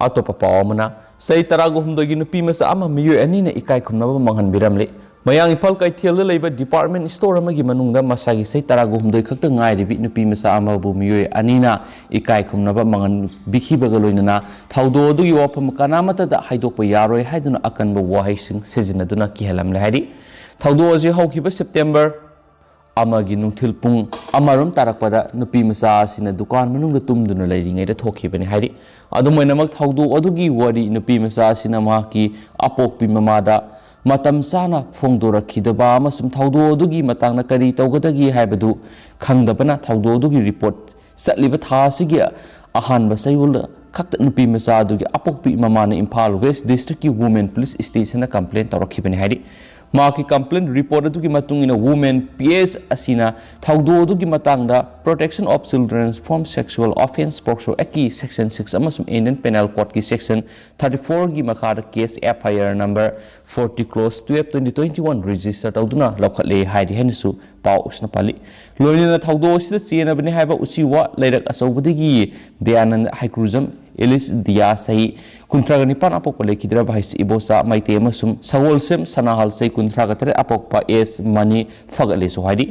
ꯑꯇꯣꯞꯄ ꯄꯥꯎ ꯑꯃꯅ, ꯆꯍꯤ ꯇꯔꯥꯒ ꯍꯨꯝꯗꯣꯏꯒꯤ ꯅꯨꯄꯤ ꯃꯆꯥ ꯑꯃ ꯃꯤꯑꯣꯏ ꯑꯅꯤꯅ ꯏꯀꯥꯏ ꯈꯨꯝꯅꯕ ꯃꯥꯡꯍꯟꯕꯤꯔꯝꯂꯦ꯫ ꯃꯌꯥꯡ ꯏꯝꯐꯥꯜ ꯀꯩꯊꯦꯜꯗ ꯂꯩꯕ ꯗꯤꯄꯥꯔꯠꯃꯦꯟ ꯁ꯭ꯇꯣꯔ ꯑꯃꯒꯤ ꯃꯅꯨꯡꯗ ꯃꯁꯥꯒꯤ ꯆꯍꯤ ꯇꯔꯥꯒ ꯍꯨꯝꯗꯣꯏ ꯈꯛꯇ ꯉꯥꯏꯔꯤꯕꯤ ꯅꯨꯄꯤ ꯃꯆꯥ ꯑꯃꯕꯨ ꯃꯤꯑꯣꯏ ꯑꯅꯤꯅ ꯏꯀꯥꯏ ꯈꯨꯝꯅꯕ ꯃꯥꯡꯍꯟꯕꯤꯈꯤꯕꯒ ꯂꯣꯏꯅꯅ ꯊꯧꯗꯣꯛ ꯑꯗꯨꯒꯤ ꯋꯥꯐꯝ ꯀꯅꯥꯃꯠꯇꯗ ꯍꯥꯏꯗꯣꯛꯄ ꯌꯥꯔꯣꯏ ꯍꯥꯏꯗꯨꯅ ꯑꯀꯟꯕ ꯋꯥꯍꯩꯁꯤꯡ ꯁꯤꯖꯤꯟꯅꯗꯨꯅ ꯀꯤꯍꯜꯂꯝꯂꯦ ꯍꯥꯏꯔꯤ꯫ ꯊꯧꯗꯣꯛ ꯑꯁꯤ ꯍꯧꯈꯤꯕ ꯁꯦꯞꯇꯦꯝꯕꯔ ꯑꯃꯒꯤ ꯅꯨꯡꯊꯤꯜ ꯄꯨꯡ ꯑꯃꯔꯣꯝ ꯇꯥꯔꯛꯄꯗ ꯅꯨꯄꯤ ꯃꯆꯥ ꯑꯁꯤꯅ ꯗꯨꯀꯥꯟ ꯃꯅꯨꯡꯗ ꯇꯨꯝꯗꯨꯅ ꯂꯩꯔꯤꯉꯩꯗ ꯊꯣꯛꯈꯤꯕꯅꯤ ꯍꯥꯏꯔꯤ꯫ ꯑꯗꯨꯝ ꯑꯣꯏꯅꯃꯛ, ꯊꯧꯗꯣꯛ ꯑꯗꯨꯒꯤ ꯋꯥꯔꯤ ꯅꯨꯄꯤ ꯃꯆꯥ ꯑꯁꯤꯅ ꯃꯍꯥꯛꯀꯤ ꯑꯄꯣꯛꯄꯤ ꯃꯃꯥꯗ ꯃꯇꯝ ꯆꯥꯅ ꯐꯣꯡꯗꯣꯔꯛꯈꯤꯗꯕ ꯑꯃꯁꯨꯡ ꯊꯧꯗꯣꯛ ꯑꯗꯨꯒꯤ ꯃꯇꯥꯡꯗ ꯀꯔꯤ ꯇꯧꯒꯗꯒꯦ ꯍꯥꯏꯕꯗꯨ ꯈꯪꯗꯕꯅ ꯊꯧꯗꯣꯛ ꯑꯗꯨꯒꯤ ꯔꯤꯄꯣꯔꯠ ꯆꯠꯂꯤꯕ ꯊꯥ ꯑꯁꯤꯒꯤ ꯑꯍꯥꯟꯕ ꯆꯌꯣꯜꯗ ꯈꯛꯇ ꯅꯨꯄꯤ ꯃꯆꯥ ꯑꯗꯨꯒꯤ ꯑꯄꯣꯛꯄꯤ ꯃꯃꯥꯅ ꯏꯝꯐꯥꯜ ꯋꯦꯁ ꯗꯤꯁꯇ꯭ꯔꯤꯛꯀꯤ ꯋꯨꯃꯦꯟ ꯄꯨꯂꯤꯁ ꯁ꯭ꯇꯦꯁꯟꯗ ꯀꯝꯄ꯭ꯂꯦꯟ ꯇꯧꯔꯛꯈꯤꯕꯅꯤ ꯍꯥꯏꯔꯤ꯫ ꯃꯍꯥꯛꯀꯤ ꯀꯝꯄ꯭ꯂꯦꯟ ꯔꯤꯄꯣꯔꯠ ꯑꯗꯨꯒꯤ ꯃꯇꯨꯡ ꯏꯟꯅ, ꯋꯨꯃꯦꯟ ꯄꯤ ꯑꯦꯁ ꯑꯁꯤꯅ ꯊꯧꯗꯣꯛ ꯑꯗꯨꯒꯤ ꯃꯇꯥꯡꯗ Protection of Children from Sexual Offence, POCSO ꯑꯦꯛꯀꯤ ꯁꯦꯛꯁꯟ ꯁꯤꯛꯁ ꯑꯃꯁꯨꯡ ꯏꯟꯗꯤꯌꯟ ꯄꯦꯅꯦꯜ ꯀꯣꯗꯀꯤ ꯁꯦꯛꯁꯟ ꯊꯥꯔꯇꯤ ꯐꯣꯔꯒꯤ ꯃꯈꯥꯗ case F I R number forty close twelve twenty twenty one register ꯇꯧꯗꯨꯅ ꯂꯧꯈꯠꯂꯦ ꯍꯥꯏꯔꯤ ꯍꯥꯏꯅꯁꯨ ꯄꯥꯎ ꯑꯁꯤꯅ ꯄꯜꯂꯤ꯫ ꯂꯣꯏꯅꯅ ꯊꯧꯗꯣꯛ ꯑꯁꯤꯗ ꯆꯦꯟꯅꯕꯅꯤ ꯍꯥꯏꯕ ꯎꯆꯤꯋꯥ ꯂꯩꯔꯛ ꯑꯆꯧꯕꯗꯒꯤ ꯗꯌꯥꯅꯟꯗ ꯍꯩꯀ꯭ꯔꯨꯖꯝ ꯑꯦꯂꯤꯁ ꯗꯤꯌꯥ ꯆꯍꯤ ꯀꯨꯟꯊ꯭ꯔꯥꯒ ꯅꯤꯄꯥꯟ ꯑꯄꯣꯛꯄ ꯂꯩꯈꯤꯗ꯭ꯔꯕ ꯍꯩꯁ ꯏꯕꯣꯆꯥ ꯃꯩꯇꯩ ꯑꯃꯁꯨꯡ ꯁꯒꯣꯜꯁꯦꯝ ꯁꯅꯥꯍꯜ ꯆꯍꯤ ꯀꯨꯟꯊ꯭ꯔꯥꯒ ꯇꯔꯦꯠ ꯑꯄꯣꯛꯄ ꯑꯦꯁ ꯃꯅꯤ ꯐꯒꯠꯂꯦꯁꯨ ꯍꯥꯏꯔꯤ꯫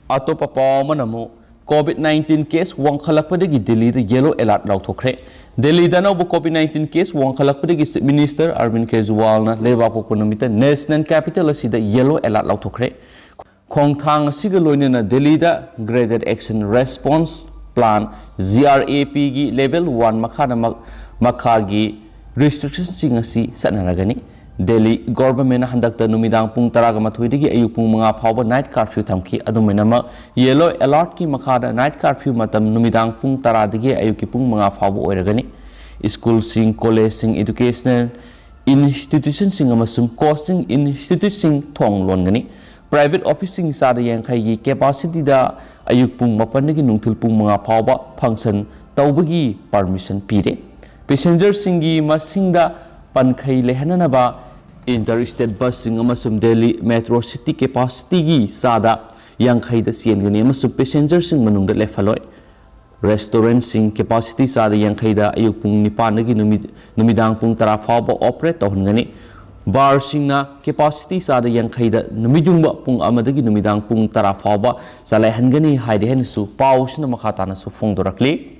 ꯑꯇꯣꯞꯄ ꯄꯥꯎ ꯑꯃꯅ ꯑꯃꯨꯛ, COVID nineteen case ꯋꯥꯡꯈꯠꯂꯛꯄꯗꯒꯤ ꯗꯦꯜꯂꯤꯗ yellow alert ꯂꯥꯎꯊꯣꯛꯈ꯭ꯔꯦ꯫ ꯗꯦꯜꯂꯤꯗ ꯑꯅꯧꯕ COVID nineteen case ꯋꯥꯡꯈꯠꯂꯛꯄꯗꯒꯤ Chief Minister Arvind ꯀꯦꯖ꯭ꯔꯤꯋꯥꯜꯅ ꯂꯩꯕꯥꯛꯄꯣꯛꯄ ꯅꯨꯃꯤꯠꯇ National Capital ꯑꯁꯤꯗ yellow alert ꯂꯥꯎꯊꯣꯛꯈ꯭ꯔꯦ꯫ ꯈꯣꯡꯊꯥꯡ ꯑꯁꯤꯒ ꯂꯣꯏꯅꯅ ꯗꯦꯜꯂꯤꯗ Graded Action Response Plan, GRAP ꯒꯤ Level one ꯃꯈꯥꯗ ꯃꯛ-, ꯃꯈꯥꯒꯤ restrictionꯁꯤꯡ ꯑꯁꯤ ꯆꯠꯅꯔꯒꯅꯤ꯫ ꯗꯦꯜꯂꯤ ꯒꯣꯚꯔꯟꯃꯦꯟꯠꯅ ꯍꯟꯗꯛꯇ ꯅꯨꯃꯤꯗꯥꯡ ꯄꯨꯡ ꯇꯔꯥꯒ ꯃꯥꯊꯣꯏꯗꯒꯤ ꯑꯌꯨꯛ ꯄꯨꯡ ꯃꯉꯥ ꯐꯥꯎꯕ night curfew ꯊꯝꯈꯤ꯫ ꯑꯗꯨꯃꯥꯏꯅꯃꯛ yellow alertꯀꯤ ꯃꯈꯥꯗ night curfew ꯃꯇꯝ ꯅꯨꯃꯤꯗꯥꯡ ꯄꯨꯡ ꯇꯔꯥꯗꯒꯤ ꯑꯌꯨꯛꯀꯤ ꯄꯨꯡ ꯃꯉꯥ ꯐꯥꯎꯕ ꯑꯣꯏꯔꯒꯅꯤ꯫ ꯁ꯭ꯀꯨꯜꯁꯤꯡ, ꯀꯣꯂꯦꯖꯁꯤꯡ, educational institutionꯁꯤꯡ ꯑꯃꯁꯨꯡ coaching instituteꯁꯤꯡ ꯊꯣꯡ ꯂꯣꯟꯒꯅꯤ꯫ Private officeꯁꯤꯡ ꯆꯥꯗ ꯌꯥꯡꯈꯩꯒꯤ capacityꯗ ꯑꯌꯨꯛ ꯄꯨꯡ ꯃꯥꯄꯟꯗꯒꯤ ꯅꯨꯡꯊꯤꯜ ꯄꯨꯡ ꯃꯉꯥ ꯐꯥꯎꯕ function ꯇꯧꯕꯒꯤ permission ꯄꯤꯔꯦ꯫ Passengerꯁꯤꯡꯒꯤ ꯃꯁꯤꯡꯗ ꯄꯟꯈꯩ ꯂꯩꯍꯟꯅꯅꯕ inter state busꯁꯤꯡ ꯑꯃꯁꯨꯡ Delhi Metro City capacityꯒꯤ ꯆꯥꯗ ꯌꯥꯡꯈꯩꯗ ꯆꯦꯟꯒꯅꯤ ꯑꯃꯁꯨꯡ passengerꯁꯤꯡ ꯃꯅꯨꯡꯗ ꯂꯦꯞꯍꯜꯂꯣꯏ꯫ Restaurantꯁꯤꯡ capacity ꯆꯥꯗ ꯌꯥꯡꯈꯩꯗ ꯑꯌꯨꯛ ꯄꯨꯡ ꯅꯤꯄꯥꯟꯗꯒꯤ ꯅꯨꯃꯤꯠ-, ꯅꯨꯃꯤꯗꯥꯡ ꯄꯨꯡ ꯇꯔꯥ ꯐꯥꯎꯕ operate ꯇꯧꯍꯟꯒꯅꯤ꯫ Barꯁꯤꯡꯅ capacity ꯆꯥꯗ ꯌꯥꯡꯈꯩꯗ ꯅꯨꯃꯤꯠ ꯌꯨꯡꯕ ꯄꯨꯡ ꯑꯃꯗꯒꯤ ꯅꯨꯃꯤꯗꯥꯡ ꯄꯨꯡ ꯇꯔꯥ ꯐꯥꯎꯕ ꯆꯂꯥꯏꯍꯟꯒꯅꯤ ꯍꯥꯏꯔꯦ ꯍꯥꯏꯅꯁꯨ ꯄꯥꯎꯁꯤꯅ ꯃꯈꯥ ꯇꯥꯅꯁꯨ ꯐꯣꯡꯗꯣꯔꯛꯂꯤ꯫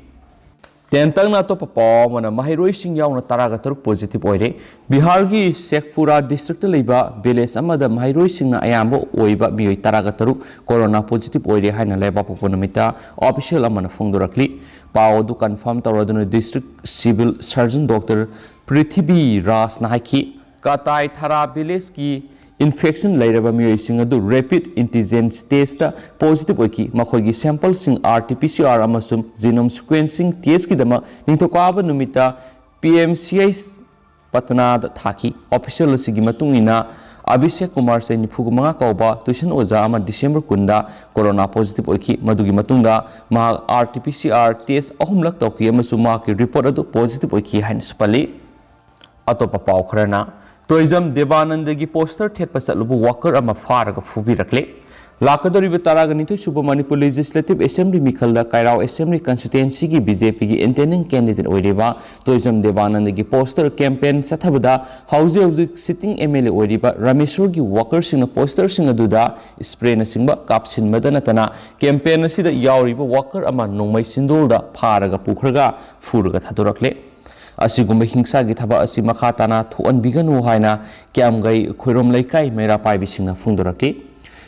ꯇꯦꯟꯇꯛꯅ ꯑꯇꯣꯞꯄ ꯄꯥꯎ ꯑꯃꯅ, ꯃꯍꯩꯔꯣꯏꯁꯤꯡ ꯌꯥꯎꯅ ꯇꯔꯥꯒ ꯇꯔꯨꯛ positive ꯑꯣꯏꯔꯦ꯫ ꯕꯤꯍꯥꯔꯒꯤ ꯁꯦꯈꯄꯨꯔꯥ districtꯇ ꯂꯩꯕ village ꯑꯃꯗ ꯃꯍꯩꯔꯣꯏꯁꯤꯡꯅ ꯑꯌꯥꯝꯕ ꯑꯣꯏꯕ ꯃꯤꯑꯣꯏ ꯇꯔꯥꯒ ꯇꯔꯨꯛ corona positive ꯑꯣꯏꯔꯦ ꯍꯥꯏꯅ ꯂꯩꯕꯥꯛꯄꯣꯛꯄ ꯅꯨꯃꯤꯠꯇ official ꯑꯃꯅ ꯐꯣꯡꯗꯣꯔꯛꯂꯤ꯫ ꯄꯥꯎ ꯑꯗꯨ confirm ꯇꯧꯔꯗꯨꯅ district civil surgeon Doctor ꯄ꯭ꯔꯤꯊꯤꯕꯤ ꯔꯥꯖꯅ ꯍꯥꯏꯈꯤ, ꯀꯇꯥꯏ ꯊꯥꯔꯥ villageꯀꯤ infection ꯂꯩꯔꯕ ꯃꯤꯑꯣꯏꯁꯤꯡ ꯑꯗꯨ rapid antigen testꯇ positive ꯑꯣꯏꯈꯤ꯫ ꯃꯈꯣꯏꯒꯤ sampleꯁꯤꯡ RT-PCR ꯑꯃꯁꯨꯡ genome sequencing testꯀꯤꯗꯃꯛ ꯅꯤꯡꯊꯧꯀꯥꯕ ꯅꯨꯃꯤꯠꯇ PMCH ꯄꯇꯅꯥꯗ ꯊꯥꯈꯤ꯫ Official ꯑꯁꯤꯒꯤ ꯃꯇꯨꯡ ꯏꯟꯅ, ꯑꯚꯤꯁꯦꯛ ꯀꯨꯃꯥꯔ, ꯆꯍꯤ ꯅꯤꯐꯨ ꯃꯉꯥ ꯀꯧꯕ tuition ꯑꯣꯖꯥ ꯑꯃ December ꯀꯨꯟꯗ corona positive ꯑꯣꯏꯈꯤ꯫ ꯃꯗꯨꯒꯤ ꯃꯇꯨꯡꯗ ꯃꯍꯥꯛ RT-PCR test ꯑꯍꯨꯝꯂꯛ ꯇꯧꯈꯤ ꯑꯃꯁꯨꯡ ꯃꯍꯥꯛꯀꯤ report ꯑꯗꯨ positive ꯑꯣꯏꯈꯤ ꯍꯥꯏꯅꯁꯨ ꯄꯜꯂꯤ꯫ ꯑꯇꯣꯞꯄ ꯄꯥꯎ ꯈꯔꯅ, tourism ꯗꯦꯕꯥꯅꯟꯗꯒꯤ poster ꯊꯦꯠꯄ ꯆꯠꯂꯨꯕ worker ꯑꯃ ꯐꯥꯔꯒ ꯐꯨꯕꯤꯔꯛꯂꯦ꯫ ꯂꯥꯛꯀꯗꯧꯔꯤꯕ ꯇꯔꯥꯒ ꯅꯤꯊꯣꯏ ꯁꯨꯕ Manipur Legislative Assembly ꯃꯤꯈꯜꯗ ꯀꯥꯏꯔꯥꯎ Assembly Constituencyꯒꯤ BJPꯒꯤ Intending Candidateꯗ ꯑꯣꯏꯔꯤꯕ ꯇꯣꯏꯖꯝ ꯗꯦꯕꯥꯅꯟꯗꯒꯤ poster campaign ꯆꯠꯊꯕꯗ ꯍꯧꯖꯤꯛ ꯍꯧꯖꯤꯛ sitting MLA ꯑꯣꯏꯔꯤꯕ ꯔꯥꯃꯦꯁꯣꯔꯒꯤ workerꯁꯤꯡꯅ posterꯁꯤꯡ ꯑꯗꯨꯗ sprayꯅꯆꯤꯡꯕ ꯀꯥꯞꯁꯤꯟꯕꯗ ꯅꯠꯇꯅ campaign ꯑꯁꯤꯗ ꯌꯥꯎꯔꯤꯕ worker ꯑꯃ ꯅꯣꯡꯃꯩ ꯆꯤꯟꯗꯣꯜꯗ ꯐꯥꯔꯒ ꯄꯨꯈ꯭ꯔꯒ ꯐꯨꯔꯒ ꯊꯥꯗꯣꯔꯛꯂꯦ꯫ ꯑꯁꯤꯒꯨꯝꯕ ꯍꯤꯡꯁꯥꯒꯤ ꯊꯕꯛ ꯑꯁꯤ ꯃꯈꯥ ꯇꯥꯅ ꯊꯣꯛꯍꯟꯕꯤꯒꯅꯨ ꯍꯥꯏꯅ ꯀ꯭ꯌꯥꯝꯒꯩ ꯈꯣꯏꯔꯣꯝ ꯂꯩꯀꯥꯏ ꯃꯩꯔꯥ ꯄꯥꯏꯕꯤꯁꯤꯡꯅ ꯐꯣꯡꯗꯣꯔꯛꯂꯤ꯫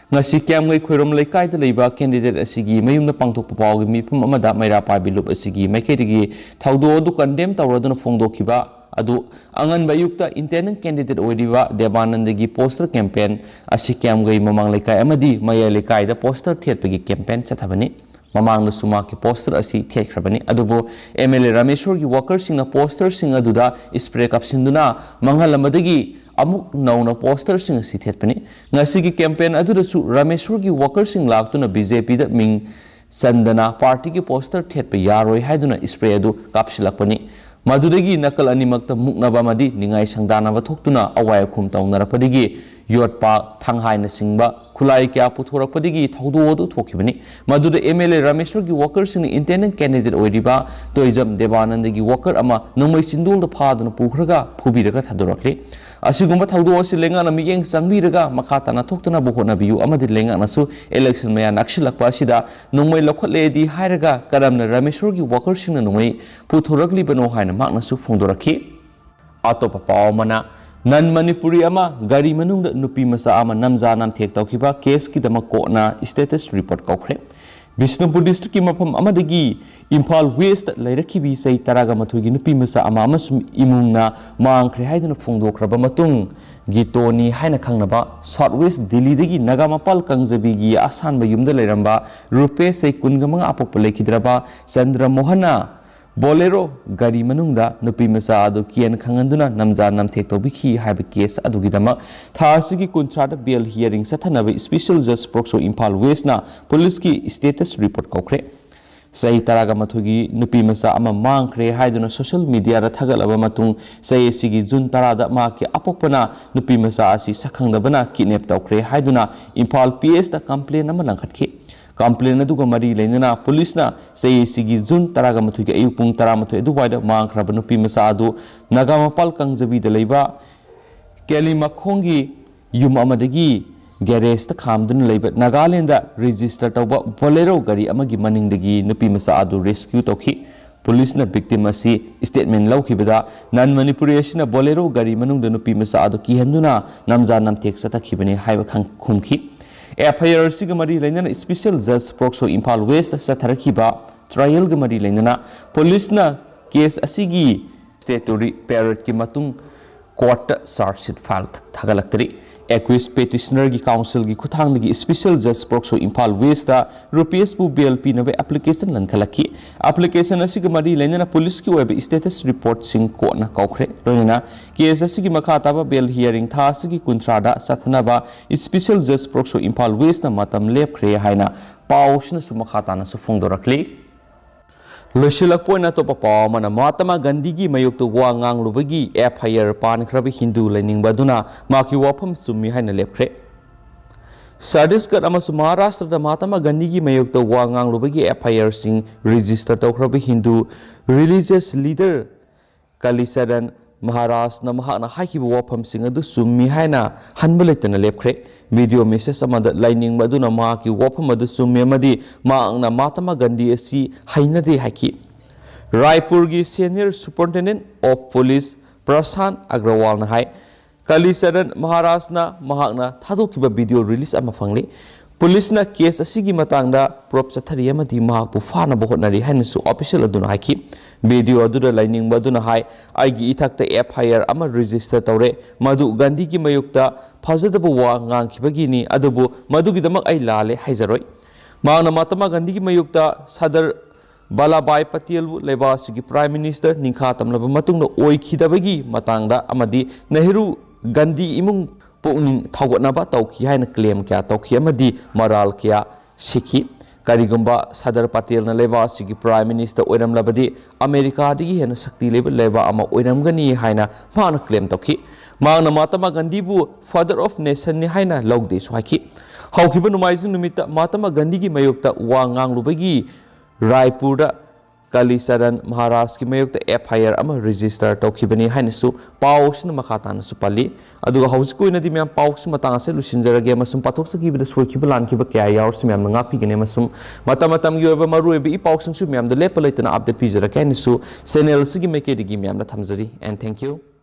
ꯉꯁꯤ ꯀ꯭ꯌꯥꯝꯒꯩ ꯈꯣꯏꯔꯣꯝ ꯂꯩꯀꯥꯏꯗ ꯂꯩꯕ candidate ꯑꯁꯤꯒꯤ ꯃꯌꯨꯝꯗ ꯄꯥꯡꯊꯣꯛꯄ ꯄꯥꯎꯒꯤ ꯃꯤꯐꯝ ꯑꯃꯗ ꯃꯩꯔꯥ ꯄꯥꯏꯕꯤ ꯂꯨꯞ ꯑꯁꯤꯒꯤ ꯃꯥꯏꯀꯩꯗꯒꯤ ꯊꯧꯗꯣꯛ ꯑꯗꯨ condemn ꯇꯧꯔꯗꯨꯅ ꯐꯣꯡꯗꯣꯛꯈꯤꯕ ꯑꯗꯨ ꯑꯉꯟꯕ ꯑꯌꯨꯛꯇ Intending Candidate ꯑꯣꯏꯔꯤꯕ ꯗꯦꯕꯥꯅꯟꯗꯒꯤ poster campaign ꯑꯁꯤ ꯀ꯭ꯌꯥꯝꯒꯩ ꯃꯃꯥꯡ ꯂꯩꯀꯥꯏ ꯑꯃꯗꯤ ꯃꯌꯥꯏ ꯂꯩꯀꯥꯏꯗ poster ꯊꯦꯠꯄꯒꯤ campaign ꯆꯠꯊꯕꯅꯤ꯫ ꯃꯃꯥꯡꯗꯁꯨ ꯃꯍꯥꯛꯀꯤ poster ꯑꯁꯤ ꯊꯦꯠꯈ꯭ꯔꯕꯅꯤ꯫ ꯑꯗꯨꯕꯨ MLA ꯔꯥꯃꯦꯁꯣꯔꯒꯤ workerꯁꯤꯡꯅ posterꯁꯤꯡ ꯑꯗꯨꯗ spray ꯀꯥꯞꯁꯤꯟꯗꯨꯅ ꯃꯥꯡꯍꯜꯂꯝꯕꯗꯒꯤ ꯑꯃꯨꯛ ꯅꯧꯅ posterꯁꯤꯡ ꯑꯁꯤ ꯊꯦꯠꯄꯅꯤ꯫ ꯉꯁꯤꯒꯤ campaign ꯑꯗꯨꯗꯁꯨ ꯔꯥꯃꯦꯁꯣꯔꯒꯤ workerꯁꯤꯡ ꯂꯥꯛꯇꯨꯅ BJPꯗ ꯃꯤꯡ ꯆꯟꯗꯅ partyꯒꯤ poster ꯊꯦꯠꯄ ꯌꯥꯔꯣꯏ ꯍꯥꯏꯗꯨꯅ spray ꯑꯗꯨ ꯀꯥꯞꯁꯤꯜꯂꯛꯄꯅꯤ꯫ ꯃꯗꯨꯗꯒꯤ ꯅꯥꯀꯜ ꯑꯅꯤꯃꯛꯇ ꯃꯨꯛꯅꯕ ꯑꯃꯗꯤ ꯅꯤꯡꯉꯥꯏ ꯁꯪꯗꯥꯅꯕ ꯊꯣꯛꯇꯨꯅ ꯑꯋꯥꯏ ꯑꯈꯨꯝ ꯇꯧꯅꯔꯛꯄꯗꯒꯤ ꯌꯣꯠꯄꯥꯛ, ꯊꯥꯡꯍꯥꯏꯅꯆꯤꯡꯕ ꯈꯨꯠꯂꯥꯏ ꯀꯌꯥ ꯄꯨꯊꯣꯔꯛꯄꯗꯒꯤ ꯊꯧꯗꯣꯛ ꯑꯗꯨ ꯊꯣꯛꯈꯤꯕꯅꯤ꯫ ꯃꯗꯨꯗ MLA ꯔꯥꯃꯦꯁꯣꯔꯒꯤ workerꯁꯤꯡꯅ Intending Candidate ꯑꯣꯏꯔꯤꯕ ꯇꯣꯏꯖꯝ ꯗꯦꯕꯥꯅꯟꯗꯒꯤ worker ꯑꯃ ꯅꯣꯡꯃꯩ ꯆꯤꯟꯗꯣꯜꯗ ꯐꯥꯗꯨꯅ ꯄꯨꯈ꯭ꯔꯒ ꯐꯨꯕꯤꯔꯒ ꯊꯥꯗꯣꯔꯛꯂꯤ꯫ ꯑꯁꯤꯒꯨꯝꯕ ꯊꯧꯗꯣꯛ ꯑꯁꯤ ꯂꯩꯉꯥꯛꯅ ꯃꯤꯠꯌꯦꯡ ꯆꯪꯕꯤꯔꯒ ꯃꯈꯥ ꯇꯥꯅ ꯊꯣꯛꯇꯅꯕ ꯍꯣꯠꯅꯕꯤꯌꯨ ꯑꯃꯗꯤ ꯂꯩꯉꯥꯛꯅꯁꯨ election ꯃꯌꯥ ꯅꯛꯁꯤꯜꯂꯛꯄ ꯑꯁꯤꯗ ꯅꯣꯡꯃꯩ ꯂꯧꯈꯠꯂꯦꯗꯤ ꯍꯥꯏꯔꯒ ꯀꯔꯝꯅ ꯔꯥꯃꯦꯁꯣꯔꯒꯤ workerꯁꯤꯡꯅ ꯅꯣꯡꯃꯩ ꯄꯨꯊꯣꯔꯛꯂꯤꯕꯅꯣ ꯍꯥꯏꯅ ꯃꯍꯥꯛꯅꯁꯨ ꯐꯣꯡꯗꯣꯔꯛꯈꯤ꯫ ꯑꯇꯣꯞꯄ ꯄꯥꯎ ꯑꯃꯅ, non Manipuri ꯑꯃ ꯒꯥꯔꯤ ꯃꯅꯨꯡꯗ ꯅꯨꯄꯤ ꯃꯆꯥ ꯑꯃ ꯅꯝꯖꯥ ꯅꯝꯊꯦꯛ ꯇꯧꯈꯤꯕ caseꯀꯤꯗꯃꯛ courtꯅ status report ꯀꯧꯈ꯭ꯔꯦ꯫ ꯕꯤꯁꯅꯨꯄꯨꯔ districtꯀꯤ ꯃꯐꯝ ꯑꯃꯗꯒꯤ ꯏꯝꯐꯥꯜ Westꯇ ꯂꯩꯔꯛꯈꯤꯕꯤ ꯆꯍꯤ ꯇꯔꯥꯒ ꯃꯥꯊꯣꯏꯒꯤ ꯅꯨꯄꯤ ꯃꯆꯥ ꯑꯃ ꯑꯃꯁꯨꯡ ꯏꯃꯨꯡꯅ ꯃꯥꯡꯈ꯭ꯔꯦ ꯍꯥꯏꯗꯨꯅ ꯐꯣꯡꯗꯣꯛꯈ꯭ꯔꯕ ꯃꯇꯨꯡ, ꯒꯤꯇꯣꯅꯤ ꯍꯥꯏꯅ ꯈꯪꯅꯕ South West ꯗꯤꯜꯂꯤꯗꯒꯤ ꯅꯥꯒꯥꯃꯄꯥꯜ ꯀꯪꯖꯕꯤꯒꯤ ꯑꯁꯥꯟꯕ ꯌꯨꯝꯗ ꯂꯩꯔꯝꯕ ꯔꯨꯄꯦꯁ, ꯆꯍꯤ ꯀꯨꯟꯒ ꯃꯉꯥ, ꯑꯄꯣꯛꯄ ꯂꯩꯈꯤꯗ꯭ꯔꯕ ꯆꯟꯗ꯭ꯔ ꯃꯣꯍꯟꯅ Bolero ꯒꯥꯔꯤ ꯃꯅꯨꯡꯗ ꯅꯨꯄꯤ ꯃꯆꯥ ꯑꯗꯨ ꯀꯤꯌꯦꯟ ꯈꯪꯍꯟꯗꯨꯅ ꯅꯝꯖꯥ ꯅꯝꯊꯦꯛ ꯇꯧꯕꯤꯈꯤ ꯍꯥꯏꯕ case ꯑꯗꯨꯒꯤꯗꯃꯛ ꯊꯥ ꯑꯁꯤꯒꯤ ꯀꯨꯟꯊ꯭ꯔꯥꯗ bail hearing ꯆꯠꯊꯅꯕ Special Judge POCSO ꯏꯝꯐꯥꯜ Westꯅ ꯄꯨꯂꯤꯁꯀꯤ status report ꯀꯧꯈ꯭ꯔꯦ꯫ ꯆꯍꯤ ꯇꯔꯥꯒ ꯃꯥꯊꯣꯏꯒꯤ ꯅꯨꯄꯤ ꯃꯆꯥ ꯑꯃ ꯃꯥꯡꯈ꯭ꯔꯦ ꯍꯥꯏꯗꯨꯅ ꯁꯣꯁꯤꯌꯦꯜ ꯃꯤꯗꯤꯌꯥꯗ ꯊꯥꯒꯠꯂꯕ ꯃꯇꯨꯡ, ꯆꯍꯤ ꯑꯁꯤꯒꯤ ꯖꯨꯟ ꯇꯔꯥꯗ ꯃꯍꯥꯛꯀꯤ ꯑꯄꯣꯛꯄꯅ ꯅꯨꯄꯤ ꯃꯆꯥ ꯑꯁꯤ ꯁꯛꯈꯪꯗꯕꯅ ꯀꯤꯗꯅꯦꯞ ꯇꯧꯈ꯭ꯔꯦ ꯍꯥꯏꯗꯨꯅ ꯏꯝꯐꯥꯜ ꯄꯤ ꯑꯦꯁꯇ ꯀꯝꯄ꯭ꯂꯦꯟ ꯑꯃ ꯂꯪꯈꯠꯈꯤ꯫ ꯀꯝꯄ꯭ꯂꯦꯟ ꯑꯗꯨꯒ ꯃꯔꯤ ꯂꯩꯅꯅ ꯄꯨꯂꯤꯁꯅ ꯆꯍꯤ ꯑꯁꯤꯒꯤ ꯖꯨꯟ ꯇꯔꯥꯒ ꯃꯥꯊꯣꯏꯒꯤ ꯑꯌꯨꯛ ꯄꯨꯡ ꯇꯔꯥꯃꯥꯊꯣꯏ ꯑꯗꯨꯋꯥꯏꯗ ꯃꯥꯡꯈ꯭ꯔꯕ ꯅꯨꯄꯤ ꯃꯆꯥ ꯑꯗꯨ ꯅꯥꯒꯥꯃꯄꯥꯜ ꯀꯥꯡꯖꯕꯤꯗ ꯂꯩꯕ ꯀꯦꯂꯤꯃꯈꯣꯡꯒꯤ ꯌꯨꯝ ꯑꯃꯗꯒꯤ ꯒꯦꯔꯦꯖꯇ ꯈꯥꯝꯗꯨꯅ ꯂꯩꯕ ꯅꯥꯒꯥꯂꯦꯟꯗ ꯔꯦꯖꯤꯁꯇꯔ ꯇꯧꯕ ꯕꯣꯂꯦꯔꯣ ꯒꯥꯔꯤ ꯑꯃꯒꯤ ꯃꯅꯤꯡꯗꯒꯤ ꯅꯨꯄꯤ ꯃꯆꯥ ꯑꯗꯨ ꯔꯦꯁꯀ꯭ꯌꯨ ꯇꯧꯈꯤ꯫ ꯄꯨꯂꯤꯁꯅ ꯚꯤꯛꯇꯤꯝ ꯑꯁꯤ ꯁ꯭ꯇꯦꯠꯃꯦꯟ ꯂꯧꯈꯤꯕꯗ, ꯅꯟ ꯃꯅꯤꯄꯨꯔꯤ ꯑꯁꯤꯅ ꯕꯣꯂꯦꯔꯣ ꯒꯥꯔꯤ ꯃꯅꯨꯡꯗ ꯅꯨꯄꯤ ꯃꯆꯥ ꯑꯗꯨ ꯀꯤꯍꯟꯗꯨꯅ ꯅꯝꯖꯥ ꯅꯝꯊꯦꯛ ꯆꯠꯊꯈꯤꯕꯅꯤ ꯍꯥꯏꯕ ꯈꯪ-, ꯈꯨꯝꯈꯤ꯫ ꯑꯦꯐ ꯑꯥꯏ ꯑꯥꯔ ꯑꯁꯤꯒ ꯃꯔꯤ ꯂꯩꯅꯅ ꯁ꯭ꯄꯦꯁꯤꯌꯦꯜ ꯖꯖ ꯄꯣꯛꯁꯣ ꯏꯝꯐꯥꯜ ꯋꯦꯁꯇ ꯆꯠꯊꯔꯛꯈꯤꯕ ꯇ꯭ꯔꯥꯏꯌꯦꯜꯒ ꯃꯔꯤ ꯂꯩꯅꯅ ꯄꯨꯂꯤꯁꯅ ꯀꯦꯁ ꯑꯁꯤꯒꯤ ꯁ꯭ꯇꯦꯇꯨꯇꯣꯔꯤ ꯄꯦꯔꯦꯠꯀꯤ ꯃꯇꯨꯡ ꯀꯣꯔꯠꯇ ꯆꯥꯔꯖ ꯁꯤꯠ ꯐꯥꯏꯜ ꯊꯥꯒꯠꯂꯛꯇ꯭ꯔꯤ꯫ ꯑꯦꯀ꯭ꯌꯨꯁ ꯄꯦꯇꯤꯁꯅꯔꯒꯤ ꯀꯥꯎꯟꯁꯤꯜꯒꯤ ꯈꯨꯠꯊꯥꯡꯗꯒꯤ ꯁ꯭ꯄꯦꯁꯤꯌꯦꯜ ꯖꯖ ꯄꯣꯛꯁꯣ ꯏꯝꯐꯥꯜ ꯋꯦꯁꯇ ꯔꯨꯄꯦꯁꯄꯨ ꯕꯦꯜ ꯄꯤꯅꯕ ꯑꯦꯄ꯭ꯂꯤꯀꯦꯁꯟ ꯂꯪꯈꯠꯂꯛꯈꯤ꯫ ꯑꯦꯄ꯭ꯂꯤꯀꯦꯁꯟ ꯑꯁꯤꯒ ꯃꯔꯤ ꯂꯩꯅꯅ ꯄꯨꯂꯤꯁꯀꯤ ꯑꯣꯏꯕ ꯁ꯭ꯇꯦꯇꯁ ꯔꯤꯄꯣꯔꯠꯁꯤꯡ ꯀꯣꯟꯅ ꯀꯧꯈ꯭ꯔꯦ꯫ ꯂꯣꯏꯅꯅ ꯀꯦꯁ ꯑꯁꯤꯒꯤ ꯃꯈꯥ ꯇꯥꯕ ꯕꯦꯜ ꯍꯤꯌꯥꯔꯤꯡ ꯊꯥ ꯑꯁꯤꯒꯤ ꯀꯨꯟꯊ꯭ꯔꯥꯗ ꯆꯠꯊꯅꯕ ꯁ꯭ꯄꯦꯁꯤꯌꯦꯜ ꯖꯖ ꯄꯣꯛꯁꯣ ꯏꯝꯐꯥꯜ ꯋꯦꯁꯅ ꯃꯇꯝ ꯂꯦꯞꯈ꯭ꯔꯦ ꯍꯥꯏꯅ ꯄꯥꯎ ꯑꯁꯤꯅꯁꯨ ꯃꯈꯥ ꯇꯥꯅꯁꯨ ꯐꯣꯡꯗꯣꯔꯛꯂꯤ꯫ ꯂꯣꯏꯁꯤꯜꯂꯛꯄ ꯑꯣꯏꯅ ꯑꯇꯣꯞꯄ ꯄꯥꯎ ꯑꯃꯅ, ꯃꯍꯥꯇꯃꯥ ꯒꯥꯟꯙꯤꯒꯤ ꯃꯥꯌꯣꯛꯇ ꯋꯥ ꯉꯥꯡꯂꯨꯕꯒꯤ ꯑꯦꯐ ꯑꯥꯏ ꯑꯥꯔ ꯄꯥꯟꯈ꯭ꯔꯕ ꯍꯤꯟꯗꯨ ꯂꯥꯏꯅꯤꯡꯕ ꯑꯗꯨꯅ ꯃꯍꯥꯛꯀꯤ ꯋꯥꯐꯝ ꯆꯨꯝꯃꯤ ꯍꯥꯏꯅ ꯂꯦꯞꯈ꯭ꯔꯦ꯫ ꯆꯇꯤꯁꯒꯔ ꯑꯃꯁꯨꯡ ꯃꯍꯥꯔꯥꯁꯇ꯭ꯔꯗ ꯃꯍꯥꯇꯃꯥ ꯒꯥꯟꯙꯤꯒꯤ ꯃꯥꯌꯣꯛꯇ ꯋꯥ ꯉꯥꯡꯂꯨꯕꯒꯤ ꯑꯦꯐ ꯑꯥꯏ ꯑꯥꯔꯁꯤꯡ ꯔꯦꯖꯤꯁꯇꯔ ꯇꯧꯈ꯭ꯔꯕ ꯍꯤꯟꯗꯨ ꯔꯤꯂꯤꯖꯤꯌꯁ ꯂꯤꯗꯔ ꯀꯥꯂꯤꯆꯔꯟ ꯃꯍꯥꯔꯥꯖꯅ ꯃꯍꯥꯛꯅ ꯍꯥꯏꯈꯤꯕ ꯋꯥꯐꯝꯁꯤꯡ ꯑꯗꯨ ꯆꯨꯝꯃꯤ ꯍꯥꯏꯅ ꯍꯟꯕ ꯂꯩꯇꯅ ꯂꯦꯞꯈ꯭ꯔꯦ꯫ ꯚꯤꯗꯤꯑꯣ ꯃꯦꯁꯦꯖ ꯑꯃꯗ ꯂꯥꯏꯅꯤꯡꯕ ꯑꯗꯨꯅ ꯃꯍꯥꯛꯀꯤ ꯋꯥꯐꯝ ꯑꯗꯨ ꯆꯨꯝꯃꯤ ꯑꯃꯗꯤ ꯃꯍꯥꯛꯅ ꯃꯍꯥꯇꯃꯥ ꯒꯥꯟꯙꯤ ꯑꯁꯤ ꯍꯩꯅꯗꯦ ꯍꯥꯏꯈꯤ꯫ ꯔꯥꯏꯄꯨꯔꯒꯤ ꯁꯦꯅꯤꯌꯔ ꯁꯨꯄꯔꯤꯟꯇꯦꯟꯗꯦꯟꯠ ꯑꯣꯐ ꯄꯨꯂꯤꯁ ꯄ꯭ꯔꯁꯥꯟ ꯑꯒ꯭ꯔꯋꯥꯜꯅ ꯍꯥꯏ, ꯀꯥꯂꯤꯆꯔꯟ ꯃꯍꯥꯔꯥꯖꯅ ꯃꯍꯥꯛꯅ ꯊꯥꯗꯣꯛꯈꯤꯕ ꯚꯤꯗꯤꯑꯣ ꯔꯤꯂꯤꯖ ꯑꯃ ꯐꯪꯂꯤ꯫ ꯄꯨꯂꯤꯁꯅ ꯀꯦꯁ ꯑꯁꯤꯒꯤ ꯃꯇꯥꯡꯗ ꯄ꯭ꯔꯣꯕ ꯆꯠꯊꯔꯤ ꯑꯃꯗꯤ ꯃꯍꯥꯛꯄꯨ ꯐꯥꯅꯕ ꯍꯣꯠꯅꯔꯤ ꯍꯥꯏꯅꯁꯨ ꯑꯣꯐꯤꯁꯤꯌꯦꯜ ꯑꯗꯨꯅ ꯍꯥꯏꯈꯤ꯫ ꯚꯤꯗꯤꯑꯣ ꯑꯗꯨꯗ ꯂꯥꯏꯅꯤꯡꯕ ꯑꯗꯨꯅ ꯍꯥꯏ, "ꯑꯩꯒꯤ ꯏꯊꯛꯇ ꯑꯦꯐ ꯑꯥꯏ ꯑꯥꯔ ꯑꯃ ꯔꯦꯖꯤꯁꯇꯔ ꯇꯧꯔꯦ꯫ ꯃꯗꯨ ꯒꯥꯟꯙꯤꯒꯤ ꯃꯥꯌꯣꯛꯇ ꯐꯖꯗꯕ ꯋꯥ ꯉꯥꯡꯈꯤꯕꯒꯤꯅꯤ, ꯑꯗꯨꯕꯨ ꯃꯗꯨꯒꯤꯗꯃꯛ ꯑꯩ ꯂꯥꯜꯂꯦ ꯍꯥꯏꯖꯔꯣꯏ"꯫ ꯃꯍꯥꯛꯅ ꯃꯍꯥꯇꯃꯥ ꯒꯥꯟꯙꯤꯒꯤ ꯃꯥꯌꯣꯛꯇ ꯁꯔꯗꯥꯔ ꯚꯜꯂꯥꯚꯚꯥꯏ ꯄꯇꯦꯜꯕꯨ ꯂꯩꯕꯥꯛ ꯑꯁꯤꯒꯤ ꯄ꯭ꯔꯥꯏꯝ ꯃꯤꯅꯤꯁꯇꯔ ꯅꯤꯡꯈꯥ ꯇꯝꯂꯕ ꯃꯇꯨꯡꯗ ꯑꯣꯏꯈꯤꯗꯕꯒꯤ ꯃꯇꯥꯡꯗ ꯑꯃꯗꯤ ꯅꯦꯍꯔꯨ ꯒꯥꯟꯙꯤ ꯏꯃꯨꯡ ꯄꯨꯛꯅꯤꯡ ꯊꯧꯒꯠꯅꯕ ꯇꯧꯈꯤ ꯍꯥꯏꯅ ꯀ꯭ꯂꯦꯝ ꯀꯌꯥ ꯇꯧꯈꯤ ꯑꯃꯗꯤ ꯃꯔꯥꯜ ꯀꯌꯥ ꯁꯤꯈꯤ꯫ ꯀꯔꯤꯒꯨꯝꯕ ꯁꯔꯗꯥꯔ ꯄꯇꯦꯜꯅ ꯂꯩꯕꯥꯛ ꯑꯁꯤꯒꯤ Prime Minister ꯑꯣꯏꯔꯝꯂꯕꯗꯤ ꯑꯃꯦꯔꯤꯀꯥꯗꯒꯤ ꯍꯦꯟꯅ ꯁꯛꯇꯤ ꯂꯩꯕ ꯂꯩꯕꯥꯛ ꯑꯃ ꯑꯣꯏꯔꯝꯒꯅꯤ ꯍꯥꯏꯅ ꯃꯍꯥꯛꯅ claim ꯇꯧꯈꯤ꯫ ꯃꯍꯥꯛꯅ ꯃꯍꯥꯇꯃꯥ ꯒꯥꯟꯙꯤꯕꯨ Father of Nationꯅꯤ ꯍꯥꯏꯅ ꯂꯧꯗꯦꯁꯨ ꯍꯥꯏꯈꯤ꯫ ꯍꯧꯈꯤꯕ ꯅꯣꯡꯃꯥꯏꯖꯤꯡ ꯅꯨꯃꯤꯠꯇ ꯃꯍꯥꯇꯃꯥ ꯒꯥꯟꯙꯤꯒꯤ ꯃꯥꯌꯣꯛꯇ ꯋꯥ ꯉꯥꯡꯂꯨꯕꯒꯤ ꯔꯥꯏꯄꯨꯔꯗ ꯀꯥꯂꯤꯆꯔꯟ ꯃꯍꯥꯔꯥꯖꯀꯤ ꯃꯥꯌꯣꯛꯇ F I R ꯑꯃ register ꯇꯧꯈꯤꯕꯅꯤ ꯍꯥꯏꯅꯁꯨ ꯄꯥꯎ ꯑꯁꯤꯅ ꯃꯈꯥ ꯇꯥꯅꯁꯨ ꯄꯜꯂꯤ꯫ ꯑꯗꯨꯒ ꯍꯧꯖꯤꯛꯀꯤ ꯑꯣꯏꯅꯗꯤ ꯃꯌꯥꯝ ꯄꯥꯎꯁꯤ ꯃꯇꯥꯡ ꯑꯁꯤꯗ ꯂꯣꯏꯁꯤꯟꯖꯔꯒꯦ ꯑꯃꯁꯨꯡ ꯄꯥꯊꯣꯛꯆꯈꯤꯕꯗ ꯁꯣꯏꯈꯤꯕ ꯂꯥꯟꯈꯤꯕ ꯀꯌꯥ ꯌꯥꯎꯔꯁꯨ ꯃꯌꯥꯝꯅ ꯉꯥꯛꯄꯤꯒꯅꯤ ꯑꯃꯁꯨꯡ ꯃꯇꯝ ꯃꯇꯝꯒꯤ ꯑꯣꯏꯕ ꯃꯔꯨꯑꯣꯏꯕ ꯏ ꯄꯥꯎꯁꯤꯡꯁꯨ ꯃꯌꯥꯝꯗ ꯂꯦꯞꯄ ꯂꯩꯇꯅ update ꯄꯤꯖꯔꯛꯀꯦ ꯍꯥꯏꯅꯁꯨ channel ꯑꯁꯤꯒꯤ ꯃꯥꯏꯀꯩꯗꯒꯤ ꯃꯌꯥꯝꯗ ꯊꯝꯖꯔꯤ꯫ And thank you꯫